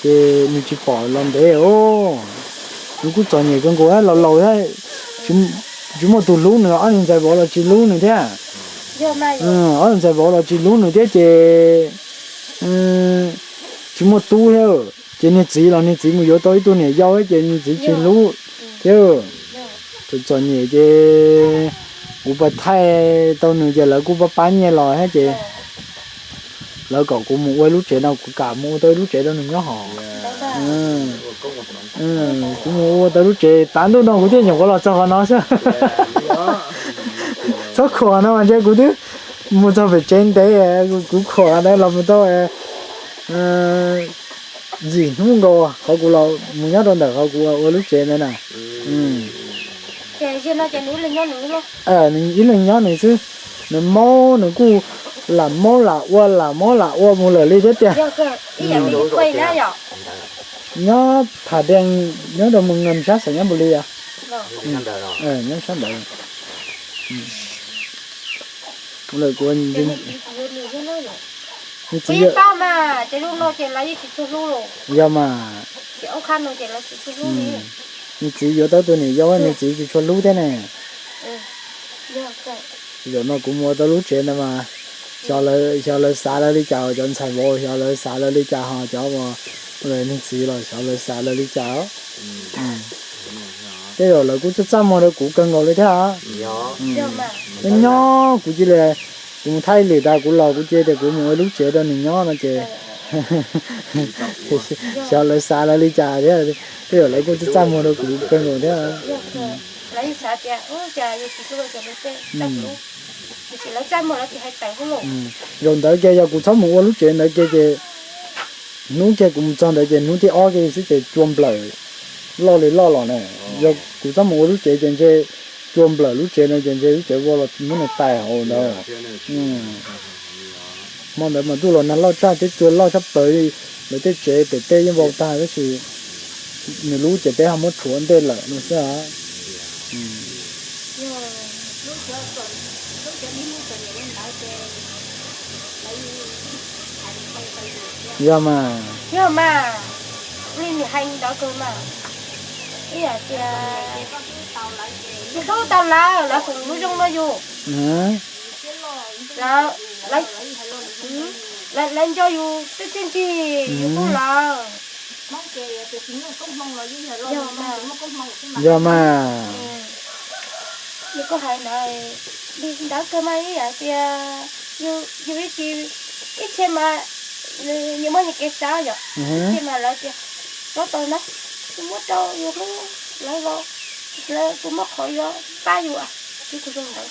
ces nws tsis pom los ntev os. Nws kuj txom nyem kawg nkaus, laus laus thiab, tsis muaj tus hlub nws, ob niag ntxhais vauv los tsis hlub nws thiab. Ob niag ntxhais vauv los tsis hlub nws thiab ces tsis muaj tub thiab. Ces niag txiv los niag txiv mus yuav tau ib tug niam yau ces niag txiv tsis hlub thiab. Txom txom nyem ces kuv pab thaij tau nws ces lawv kuj pab pab nyiaj los thiab ces lawv kom kuv mus ua lub tsev no, kuv kam mus ua tau ib lub tsev rau nws nyob hos. Kuv mus ua tau lub tsev, tav ntuj no kuv thiaj nyuam qhuav los txog qhov no xwb. Txhob khuam no mas ntshe kuv twb mus txog pem tsev ntev, kuv khuam ntawd los mus tau yim hnub nkaus qhov kuv los mus nyob rau ntawm qhov kuv ua lub tsev ntawd na. Ib leeg nyob nws xwb, nws maub nws kuj lam maub lam ua lam maub lam ua mus lawm li thiab tiag. Nyob Pha Deej, nyob rau Mus Nqees sab Xais Nyab Npus Lis os. Nyob sab ntawd. Lawm kuv, nws txiv, yog mas, nws txiv yuav tau tus niam yau nws txiv tsis tshua hlub thiab ne. Zaum no kuv mus ua tau lub tsev ntawd mas xyov lawv xav lawv li cas, cov ntxhais vauv xyov lawv xav lawv li cas ho cov uas nws txiv los xyov lawv xav lawv li cas. Tej zaum lawv kuj txaj txaj muag rau kuv kawg nkaus li thiab. Nyob nyob kuv cia li, kuv mus thaij lwm tas kuv los kuv cia tias kuv mus ua lub tsev rau nws nyob no ces xyov lawv xav lawv li cas thiab. Tej zaum lawv kuj txaj txaj muag rau kuv kawg nkaus thiab. Zaum ntawd kiag yog kuv txhob mus ua lub tsev ntawd kiag ces hnub kiag kuv mus txog ntawd ces hnub thib ob kiag xwb ces cua nplawm loj li loj los na. Yog kuv txhob mus ua lub tsev ces ntshe cua nplawm lub tsev no ces ntshe lub tsev vau los muab nws tais hauv ntawd. Hmo ntawd mas ntuj los nag loj tshaj thiab cua loj tshaj plaws li. Lawv tej tsev pem teb yeej vau tag tab sis nws lub ces peb ho muab rhuav ntej lawm no xwb. Yog mas, yog mas, li nws hais li ntawd kawg mas. Ib yam tias tsis hlub tau lawv, lawv foom lub zoo rau yus. Lawv, lawv nco yus tib txij ncig yus hlub lawv. Yog mas. Nws kuj hais ntawd, li ntawd kawg mas ib yam tias yus ib txhia, ib txhia mas nyias muaj nyias kev xav yom, ib txhia mas lawv tias txhob tau na, kuv muab rau yus hlub lawv los, lawv kuv muab qhov yuav pab yus, kuv zoo ntawd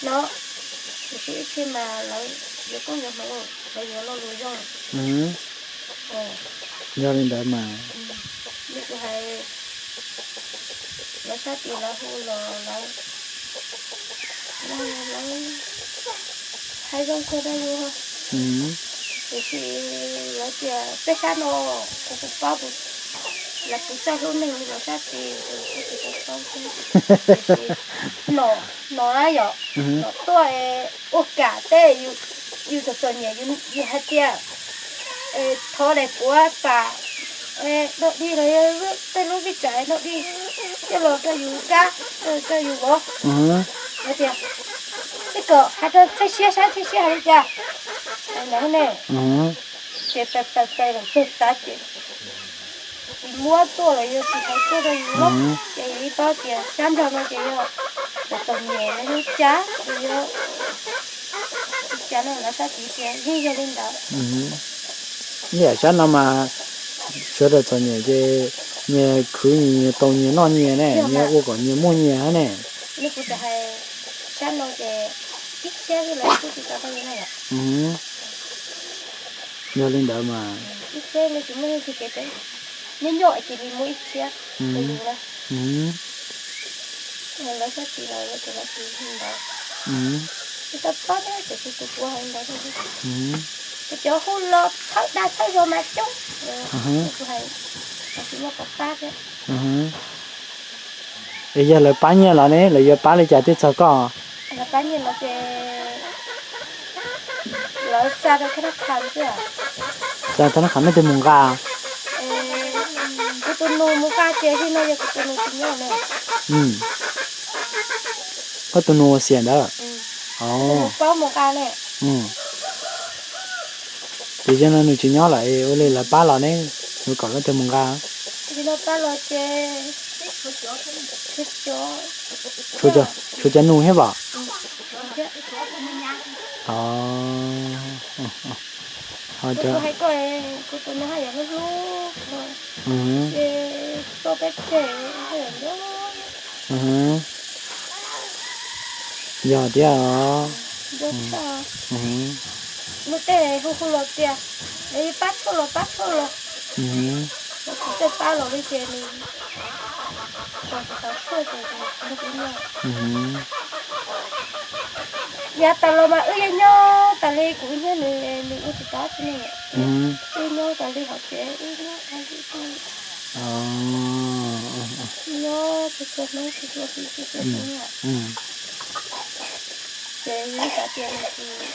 no. Tiam sis ib txhia mas lawv yuav koob yuav hmoov, lawv yuav lo lus zoo. Yog li ntawd mas, kuv hais lawv sab tid lawv hu los lawv, lawv hais zoo kawg rau yus, tiam sis lawv tias peb sab no kuv kuv paub kuv Lawv kuj txawj hlub neeg li los sab tid, kuj tsis tau paub thiab. Tiam sis nom, nom na yom, nom tuaj ua kam tej, yus txom txom nyem yus hais tias thov daim puav pam dog dig los yog tej lub vij tsam dog dig coj los rau yus kab, rau yus vov. Hais tias, ib kom hais rau txhawj siab, sab txhawj siab hais li cas, hais ntawd ne. Ces pais pais pais los txog tav ces tsis muab tuaj los yog tsis hais tuaj rau yus lawm, ces yus yeej paub tias sab nraud no ces yog txom txom nyem los yog cas, ces yog li cas no lawv sab tid tias yeej yog li ntawd. Yam sab no mas sawv daws txom nyem ces nyias khwv nyias, nyias tau nyias noj nyias ne, nyias ua kom nyias muaj nyias hab ne. Li kuv tau hais, sab no ces ib txhiab xwb lawv kuj tsis tau tau li no yom. Yog li ntawd mas ib txhiab li tsis muaj leej twg kev, nyob nyob ces li muaj ib txhiab rau yus na. Lawv sab tid los lawv tus lawv tus li ntawd. Tsis tau paub thiab, tiam sis tus kuv hais li ntawd. Ces cov hu los txhawb dag txhawb zog mas coob, kuv hais tsis muaj qhov pab thiab. Es yog lawv pab nyiaj los ne, lawv yuav pab li cas thiaj txog koj? Lawv pab nyiaj los ces lawv xa rau thab nab qha xwb. Xa thab nab qha nej twg mus nqa? Kuv tus nus mus nqa ces li no yog kuv tus nus tsis nyob ne. Koj tus nus ua xiam ntawd? Paub mus nqa ne. Ces yog no nws tsis nyob lawm ua li lawv pab los ne, yuav kom koj twg mus nqa? Li no pab los ces tshuav cov nus thiab pom. Kuv tus nus haj yam hlub hlub, ces tuaj peb teg haj yam nco. Yog thiab os. Nco tshaj. Luag tej hu hu los tias, pab tshuaj los pab tshuaj los, los kuv tej pab los li ces nws tsis tau tshuaj ces nws hu hu no. Yav tas los mas wb yeej nyob tas li, kuv nyob nws, nws ua tsis tau tsi ne. Wb nyob tas li hauv tsev, wb nyob tas li. Nyob txhua txhua hnub txhua txhua hli txhua txhua xyoo. Ces yus xav tias nws tsis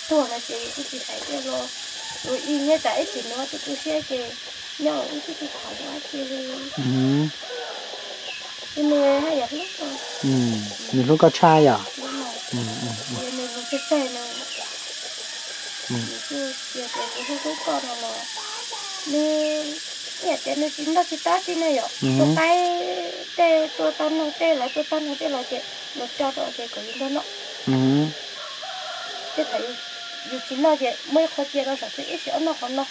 tuag no ces yus kuj tsis hais tias los ua ib nyob tas ib txhis nuav tu tu siab ces nyob ua ib txhis tsis tham dab tsi li. Tus nus haj yam hlub, nws hlub koj tshaj yom. Nws mus txog txog no, nws kuj tias tias kuv hlub hlub koj no los, nws, ib yam tias nws tsis noj tsis tab tsi no yom, tua qaib tej, tua tau noog tej, lawv tua tau noog tej los ces nws tso rau ces kom yus nrog noj. Tej thaum yus tsis noj ces muaj ib qho cia rau saum tsev ib sim ob noj qhov no,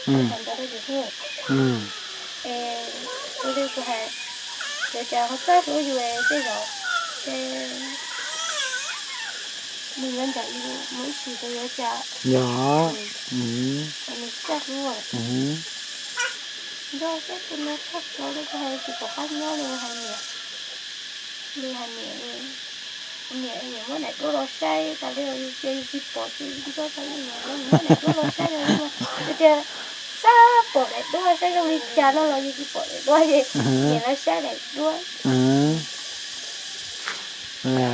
thaum ntawd rau yus hlub. Es ua li kuv hais, yuav cas ho txawj hlub yus tej zaum, ces nws yuav ncaim yus mus ib sim rau yuav cas. Yog, nws txawj hlub. Nco thiab tus no txhaj plhuav li kuv hais tsis pom qab nyob li hais niam, li hais niam, niam niam muab daim duab los saib tas li ces yus tsis pom ces nco tas li niam muab daim duab los saib los tias xav pom daim duab saib zoo li cas no los yus tsis pom daim duab ces niam lawv saib daim duab.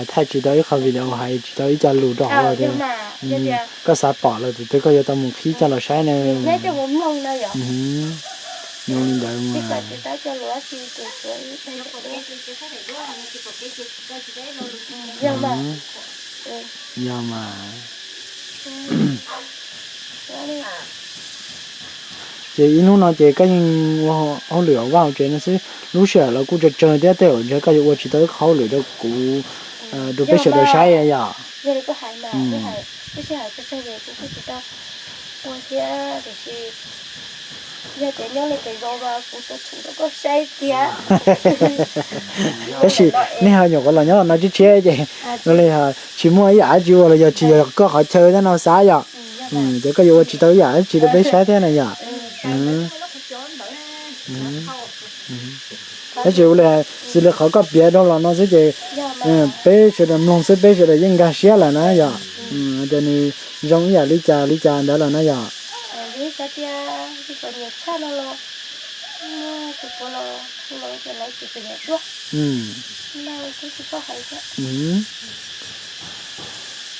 Thaij tsis tau ib qho video, hais tsis tau ib co lus rau hauv tias koj xav pom lawm tus twg koj yuav tau mus qhib coj los saib na. Nyob li ntawd. Yog mas. Ces ib hnub no ces koj yeej ua hauj lwm hauv vaj hauv tsev no xwb, lub sij hawm los kuj tsawg tsawg thiab, tej zaum ntshe koj yuav ua tsis tau ib qho hauj lwm rau kuv, rau peb sawv daws saib yom. Yog li koj hais mas, lub sij hawm tsawg tsawg ces kuv kuj tsis tau ua thiab, tiam sis yog tias nyob li pem zos mas kuv tuaj tshum rau koj saib tiag. Tab sis nej ho nyuam qhuav los nyob no tshiab tshiab ces ua li tsis muaj ib yam dab tsi ua los yog tsis yog koj qhov chaw thiab no xav yom. Ces koj yuav ua tsis tau ib yam dab tsi rau peb saib thiab na yom. Tab sis ua li, xws li qhov koj piav rau los no xwb ces peb sawv daws mloog xwb peb sawv daws yeej nkag siab lawm na yom. Tias nws zoo ib yam li cas li cas ntawd lawm na yom.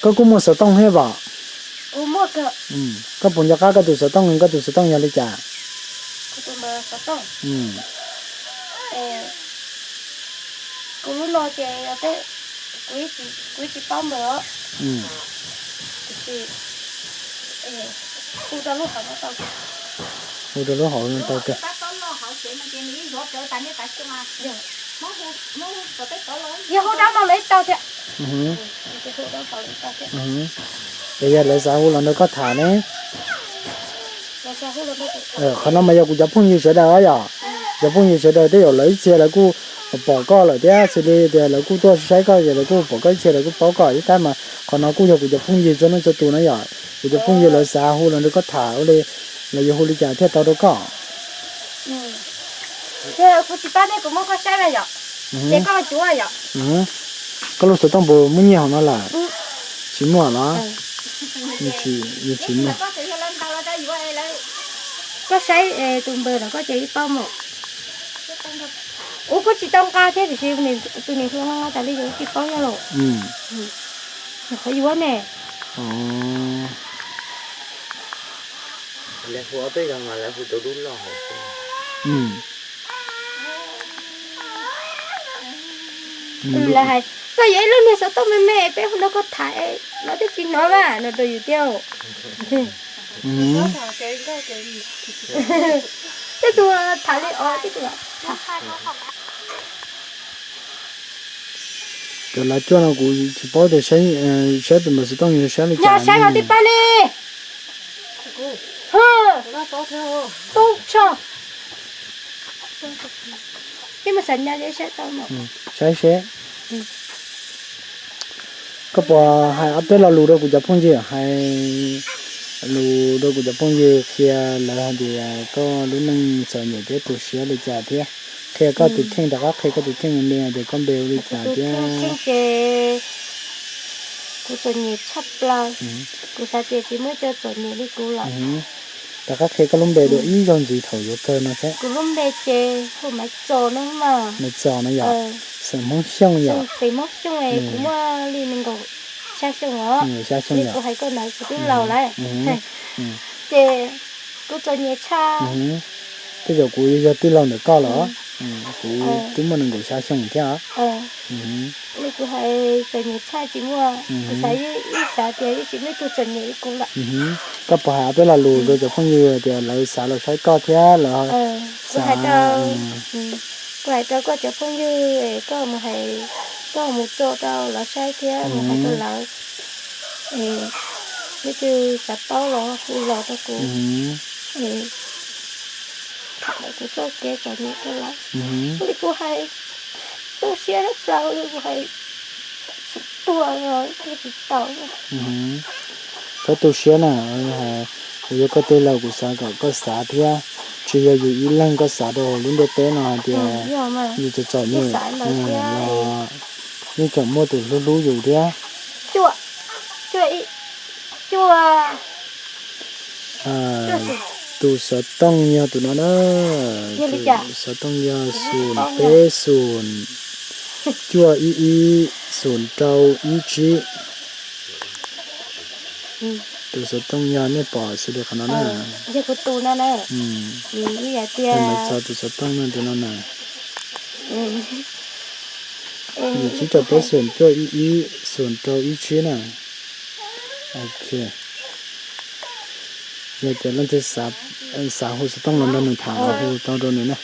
Koj kuj muaj xov tooj thiab pom? Koj puas nco qab koj tus xov tooj, koj tus xov tooj yog li cas? Kuv lub no ces kuv tsis paub npawg os. Hu rau lub hauv no tau. Yog hu rau no lawv tau thiab. Es yog lawv xav hu los nrog koj tham ne. Qhov no mas yog kuv cov phooj ywg sawv daws yom. Cov phooj ywg sawv daws tej zaum lawv ib txhia lawv kuj pom koj lawm thiab, xws li tias lawv kuj tuaj saib koj ces lawv kuj pom koj ib txhia lawv kuj paub koj thiab mas qhov no kuj yog kuv cov phooj ywg txhua leej txhua tus na yom. Kuv cov phooj ywg lawv xav hu los nrog koj tham ua li, lawv yuav hu li cas thiaj tau rau koj? Kuv tsis paub thiab, kuv muab koj saib na yom. Ces koj los cuav yom. Koj lub xov tooj puas muaj nyiaj hauv no lawm? Tsis muaj los? Tsis muaj. Koj saib tus npawg los koj ces ib paub mus. Ub, kuj tsis tau nqa thiab tiam sis tus niam hluas no tas li yus tsis paub nyob los. Qhov yuav ne. Lawv hais koj yog ib lub niag xov tooj me me peb hu nrog koj tham los twb tsis hnov mas no rau yus thiab. Tej tus tham li os, tej tus tham. Cov lav cuaj no kuv tsis paub tias saib tus npawg xov tooj yog saib li cas. Yog saib hauv tej paj li. Tub tso. Peb mus xav nyob saib tau no. Saib seb. Koj puas hais ob peb lo lus rau kuv cov phooj ywg, hais lus rau kuv cov phooj ywg qhia lawv hais tias koj lub neej txom nyem thiab tu siab li cas thiab. Qhia koj tus kheej, rov qab qhia koj tus kheej me me hais tias koj npe hu li cas thiab. Ces kuv txom nyem tshaj plaws, kuv xav tias tsis muaj cov txom nyem li kuv lawm. Rov qab qhia koj lub npe dua ib zaug ntxiv thaum yuav kawg no thiab. Kuv lub npe ces hu Maiv Txos no mas. Maiv Txos no yom? Xeem Hmoob Xyooj yom? Xeem Hmoob Xyooj, kuv muaj li nees nkaum xya xyoo os. Nees nkaum xya xyoo li yom? Kuv hais koj ntawd kuv twb laus lawm. Ces kuv txom nyem tshaj. Tej zaum kuv yog tij laug ntawm koj los, kuv twb muaj nees nkaum xya xyoo thiab os. Li kuv hais txom nyem tshaj tsis muaj, kuv xav ib xav tias yeej tsis muaj ib tug txom nyem li kuv lawm. Koj puas hais ob peb lo lus rau cov phooj ywg tias lawv xav los saib koj thiab lawv xav. Kuv hais rau koj cov phooj ywg, koj mus hais, koj mus tso rau lawv saib thiab mus hais rau lawv, leej twg xav paub los hu los rau kuv, tham lawv kuv txoj kev txom nyem rau lawv. Li kuv hais tu siab tshaj plaws li kuv hais, tsis tuag los tsis tau. Txhob tu siab na, kuv yog koj tij laug kuv xav kom koj xav thiab, tsis yog yus ib leeg koj xav rau hauv lub ntiaj teb no hais tias yus txom txom nyem los yeej tseem muaj tus hlub hlub yus thiab. Tus xov tooj yog tus no na, tus xov tooj yog xoom peb xoom cuaj ib ib xoom rau ib tsib. Tus xov tooj yog nej pom xws li qhov no na. Txog tus xov tooj no tus no na. Yim tsib rau peb xoom cuaj ib ib xoom rau ib tsib na. Ok. Yog tias leej twg xav hu xov tooj los nrog nws tham los hu tau rau nws na.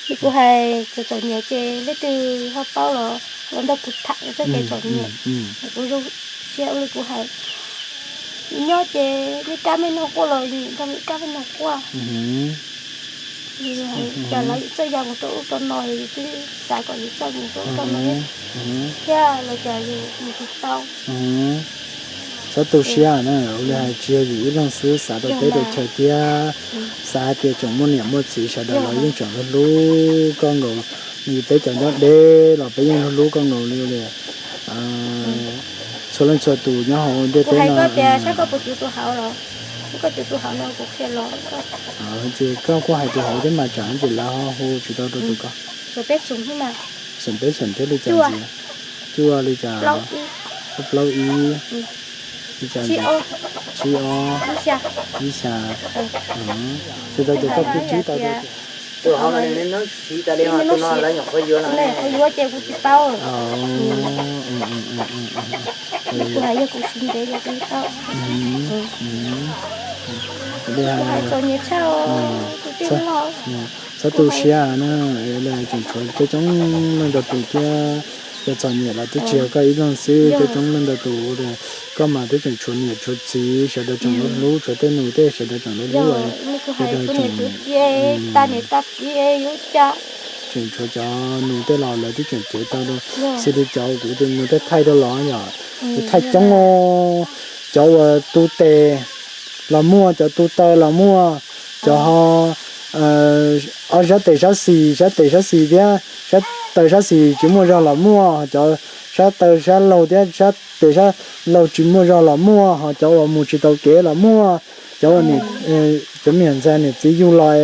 Li kuv hais txom txom nyem ces leej twg ho paub los los nrog kuv tham txoj kev txom nyem. Kuv zoo siab ua li kuv hais, nyob ces me kab me noog quaj los nrog me kab me noog quaj. Cas lawv txawj ya mus rau ub rau no, yus twb xav kom yus txawj mus rau ub rau no thiab los cas yus mus tsis tau. Txhob tu siab na, ua li hais tsis yog yus ib leeg xwb, xav rau teb rau chaw thiab, xav hais tias tseem muaj niam muaj txiv sawv daws los yeej tseem hlub hlub koj nkaus, yus peb cov nyob deb los peb yeej hlub hlub koj nkaus li ua li. Txhua leej txhua tus nyob hauv ntiaj teb no. Koj tus tus hauv no kuv qhia los koj. Ces koj kuj hais tus hauv thiab mas tsam ces lawv ho hu tsis tau rau tus koj. Xoom peb xoom thiab li cas ntxiv? Cuaj li cas? Plaub ib. Li cas? Tsib ob. Ib xya. Ces tau tias koj pib tsib tau rau tias siv tas li no, lawv nyuam qhuav yuav no, qhuav yuav ces kuv tsis paub. Kuv hais yog kuv siv ntev ces kuv tsis paub. Kuv hais txom nyem tshaj, kuv tij laug. Txhob tu siab na, tseem tshuav coob coob leej rau tus thiab. Yog txom nyem los twb tsis yog koj ib leeg xwb, coob coob leej rau tus. Koj mas twb tseem tshuav niam tshuav txiv, sawv daws tseem hlub hlub, tshuav tej nus tej sawv daws tseem hlub hlub. Sawv daws tseem, tseem tshuav cov nus tej los lawv twb tseem cev tau rau. Xws li cov kuv tus nus tej thaij rau los yog thaij coob, cov uas tu tes los muaj, cov tu taw los muaj, cov ho ob sab tes sab xis, sab tes sab xis thiab sab taw sab xis tsis muaj zog los muaj, cov sab taw sab laug thiab sab tes sab laug tsis muaj zog los muaj, ho cov uas mus tsis tau kev los muaj, cov uas cov me nyuam ntxhais niam txiv yug los,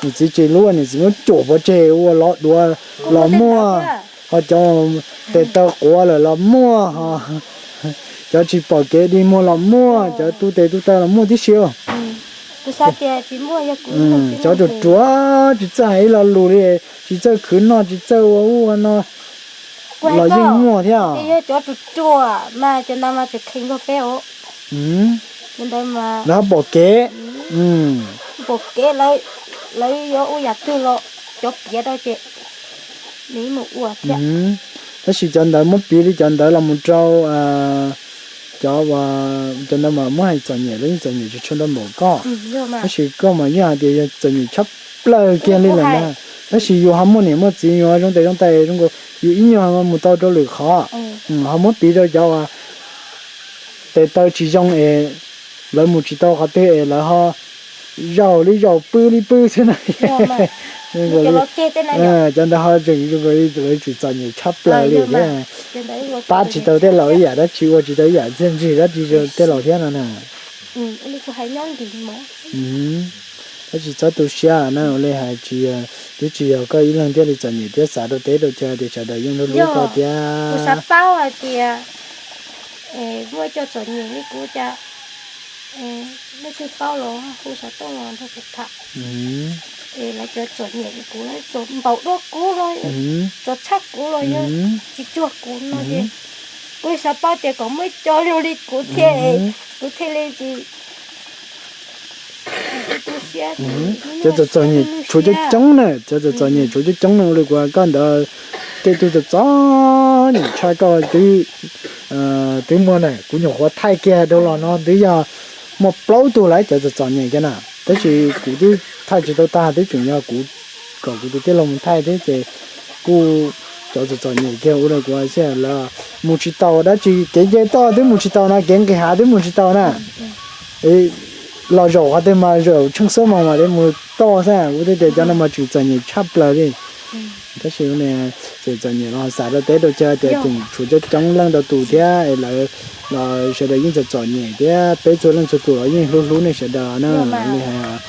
niam txiv tsis hlub niam txiv muab cuam pov tseg ua lov duav los muaj, ho cov tes taw quav lawm los muaj, ho cov tsis pom kev dig muag los muaj, cov tu tes tu taw los muaj tib si. Cov ruam ruam tsis txawj hais ib lo lus li, tsis txawj khwv noj tsis txawj ua ub ua no los yeej muaj thiab. Cov ruam ruam mas cov ntawd mas tseem kheev nrog peb os. Lawv pom kev, pom kev, lawv yuav ua yam twg los cov piav rau ces nws mus ua thiab. Tab sis cov ntawd muab piv li cov ntawd los mus rau cov, cov ntawd mas muab hais txom nyem los yeej txom nyem tsis tshua ntau npaum koj. Tab sis koj mas yeej hais tias yog txom nyem tshaj plaws kiag li lawm na. Tab sis yus ho muaj niam muaj txiv, yus ho zoo tes zoo taw zoo nkaus, yus ib nyuag mus tau rau lwm qhov, ho muab piv rau cov tes taw tsis zoo es lawv mus tsis tau qhov twg es lawv ho zaum li zaum pw li pw xwb na. Cov ntawd ho tseem zoo nkaus li lawv tseem txom nyem tshaj plaws li thiab. Pab tsis tau tej laus ib yam dab tsi, ua tsis tau ib yam txiaj ntsig dab tsi rau tej laus thiab no na. Tab sis txhob tu siab na, ua li hais tsis, twb tsis yog koj ib leeg thiaj li txom nyem thiab, xav rau teb rau chaw tias sawv daws yeej hlub hlub koj thiab. Kuv xav paub hais tias muaj cov txom nyem li kuv cas, nej twg paub los hu xov tooj los nrog kuv tham. Es lawv cov txom nyem li kuv txom npaum dua kuv los, txom tshaj kuv los yog tsis cuag kuv no ces kuv xav paub tias kom muaj cov zoo li kuv thiab, kuv thiaj li tsis tu siab. Cov txom txom nyem tshuav coob coob na, cov txom txom nyem tshuav coob coob no li kuv koj ntawd, tej tug txom txom nyem tshaj koj twb, twb muaj na, kuv nyuam qhuav thaij kiag rau los no twb yog muaj plaub tug lawm cov txom txom nyem kiag na. Tab sis kuv twb thaij tsis tau tag, twb tseem yog kuv kom kuv tus tij laug mus thaij thiab ces kuj cov txom txom nyem kiag ua rau kuv xij lawm, mus tsis tau dab tsi, kev nce toj twb mus tsis tau no, kev nqis hav twb mus tsis tau na. Los zaum qhov twg mas zaum tsheej xuab moos mam li mus toj xwb, kuv twb tias cov no mas tseem txom nyem tshaj plaws li. Tab sis tseem txom nyem los xav rau teb rau chaw tias tseem tshuav coob coob leej rau tus thiab es lawv los sawv daws yeej txom txom nyem thiab, peb txhua leej txhua tus los yeej hlub hlub nej sawv daws na. Li hais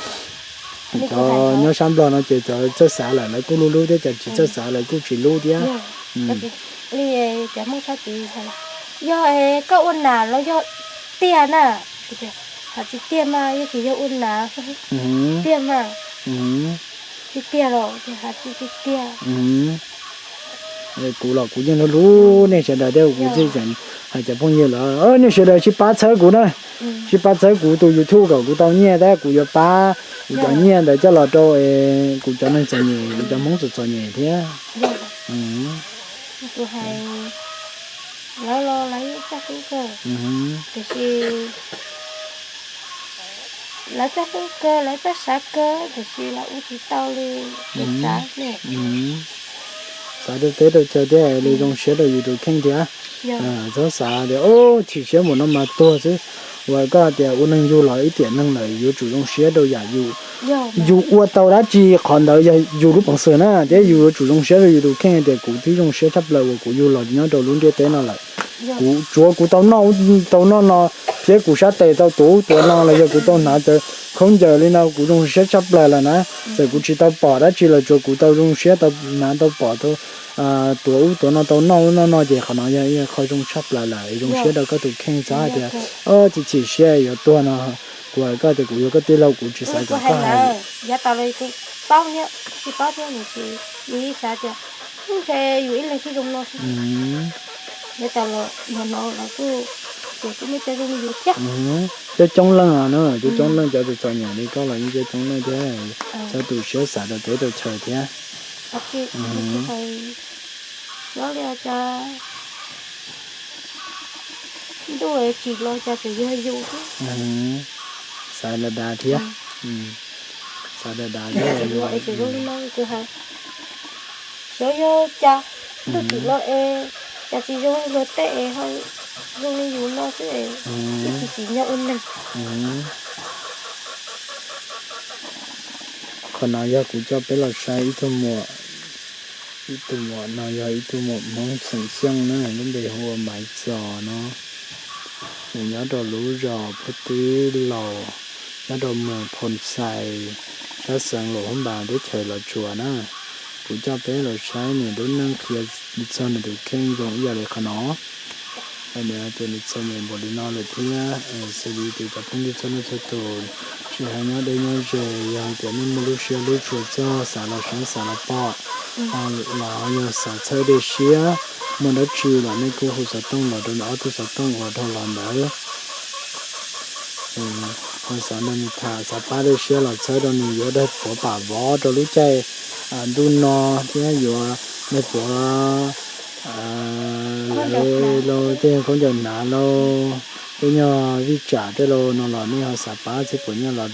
cov nyob sab Nplog no ces cov txawj xav lawm lawv kuj hlub hlub thiab, cov tsis txawj xav lawv kuj tsis hlub thiab. Li cov Hmoob txhob tiv, yog koj ua nas los yog tiag na? Hais tias tiag mas, yog tias yog ua nas tiag mas, tiag tiag los hais tias tiag tiag. Kuv los kuv yeej hlub hlub nej sawv daws thiab, kuv thiaj tseem hais cov phooj ywg los nej sawv daws sib pab txhawb kuv na, sib pab txhawb kuv tus YouTube kom kuv tau nyiaj thiab kuv yuav pab kuv cov nyiaj ntawd coj los rau kuv cov neeg txom nyem, kuv cov Hmoob txom txom nyem thiab. Kuv hais lawv los lawv txawj hlub kawg, tiam sis lawv txawj hlub kawg, lawv txawj xav kawg, tiam sis lawv ua tsis tau li lawv xav ne. Xav rau teb rau chaw thiab li zoo siab rau yus tus kheej thiab. Txhob xav tias chim siab mus no mas tuag xwb. Uas koj tias ua neeg yug los ib tiam neeg lawm yuav tsum zoo siab rau yam yus, yus ua tau dab tsi qhov ntawd yog yus lub peev xwm na, thiab yus yuav tsum zoo siab rau yus tus kheej tias kuv twb zoo siab tshaj plaws uas kuv yug los nyob rau lub ntiaj teb no lawm. Kuv tsuav kuv tau noj, tau noj no, thiab kuv sab tes tau tuav ub tuav no los yog kuv tau hnav cov khaub ncaws li no kuv zoo siab tshaj plaws lawm na. Txawm kuv tsis tau pom dab tsi los tsuav kuv tau zoo siab tau hnav tau pom tau tuav ub tuav no tau noj ub noj no ces qhov no yog ib qho zoo tshaj plaws lawm, zoo siab rau koj tus kheej txhob hais tias, o, chim chim siab yuav tuag no. Kuv hais koj tias kuv yog koj tij laug kuv tsis xav kom koj hais. Yav tas los kuv paub thiab, tsis paub thiab, yus xav tias ntshe yus ib leeg thiaj zoo no xwb. Yav tas los no los kuj, ces kuj muaj cov zoo li yus thiab. Coob coob leej os na, coob coob leej cov tus txom nyem li koj los yeej coob coob leej thiab, txhob tu siab xav rau teb rau chaw thiab. Nyob li cas ntuj tsim los cas tseem yog yus xwb. Xav dav dav thiab, xav dav dav thiab. Tseem zoo li no kuv hais, xyov yog cas ntuj tsim los es cas tsis zoo li luag tej es ho zoo li yus no xwb es ib txwm tsim nyog ua neeg. Qhov no yog kuv coj peb los saib ib tug muam, ib tug muam no yog ib tug muam Hmoob xeem Xyooj na, lub npe hu ua Maiv Txos no. Nws nyob rau lub zos Phuj Tib Laus, nyob rau moos Phoo Xais, sab xeev Luam Phab Npas teb chaws Los Tsuas na. Kuv coj peb los saib nws lub neej qhia txog nws tus kheej zoo ib yam li qhov no. Nws hais tias nws txom nyem npaum li no lawm thiab, xws li tias cov phooj ywg txhua leej txhua tus, tsis hais nyob deb nyob ze, yog hais tias nej muaj lub siab hlub tshua txog xav los saib xav los pom, los yog xav txhawb dej siab, muaj dab tsi los nej kuj hu xov tooj los rau nws ob tug xov tooj uas dhau los ntawd. Ho xav nrog nws tham xav pab dej siab los txhawb rau nws yuav daig puav pam vov rau lub caij ntuj no thiab yuav daig puav lauj, tej khaub ncaws hnav lauj, tej nyuag vij tsam tej lauj no los nej ho xav pab txhij puas nyiaj los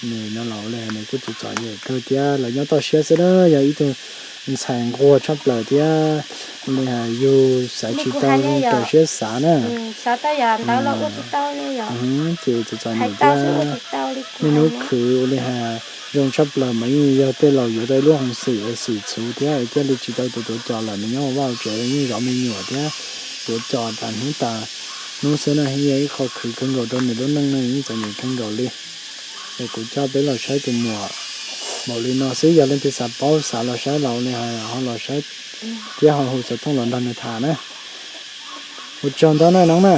nws no los ua li nws kuj tsis txom nyem kawg thiab, los nyob toj siab xwb na, yog ib tug ntxhais nquag tshaj plaws thiab, ua li hais yus xav tsis tau zoo raws siab xav na. Ces txom txom nyem thiab. Niaj hnub khwv ua li hais zoo tshaj plaws mas yeej yog tej laus yuav tau ib lub hoo xwm xwm txhuv thiab, thiaj li tsis tau tuav tuav cos lawm, nws nyob ua vaj ua tsev yeej zov me nyuam thiab, tuav cos tas hnub tas hnub xwb na, yog ib qho khwv kawg nkaus rau nws lub neej na, yeej txom nyem kawg nkaus li. Es kuv coj peb los saib tus muam npaum li no xwb, yog leej twg xav paub xav los saib los ua li hais ho los saib thiab ho hu xov tooj los nrog nws tham na. Ua tsaug ntau na Noob na.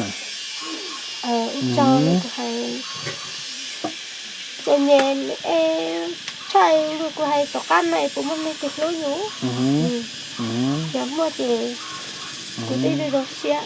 Txom nyem es tshaj li kuv hais tom qab no es puas muaj leej twg hlub yus? Yog muaj ces kuv twb zoo siab.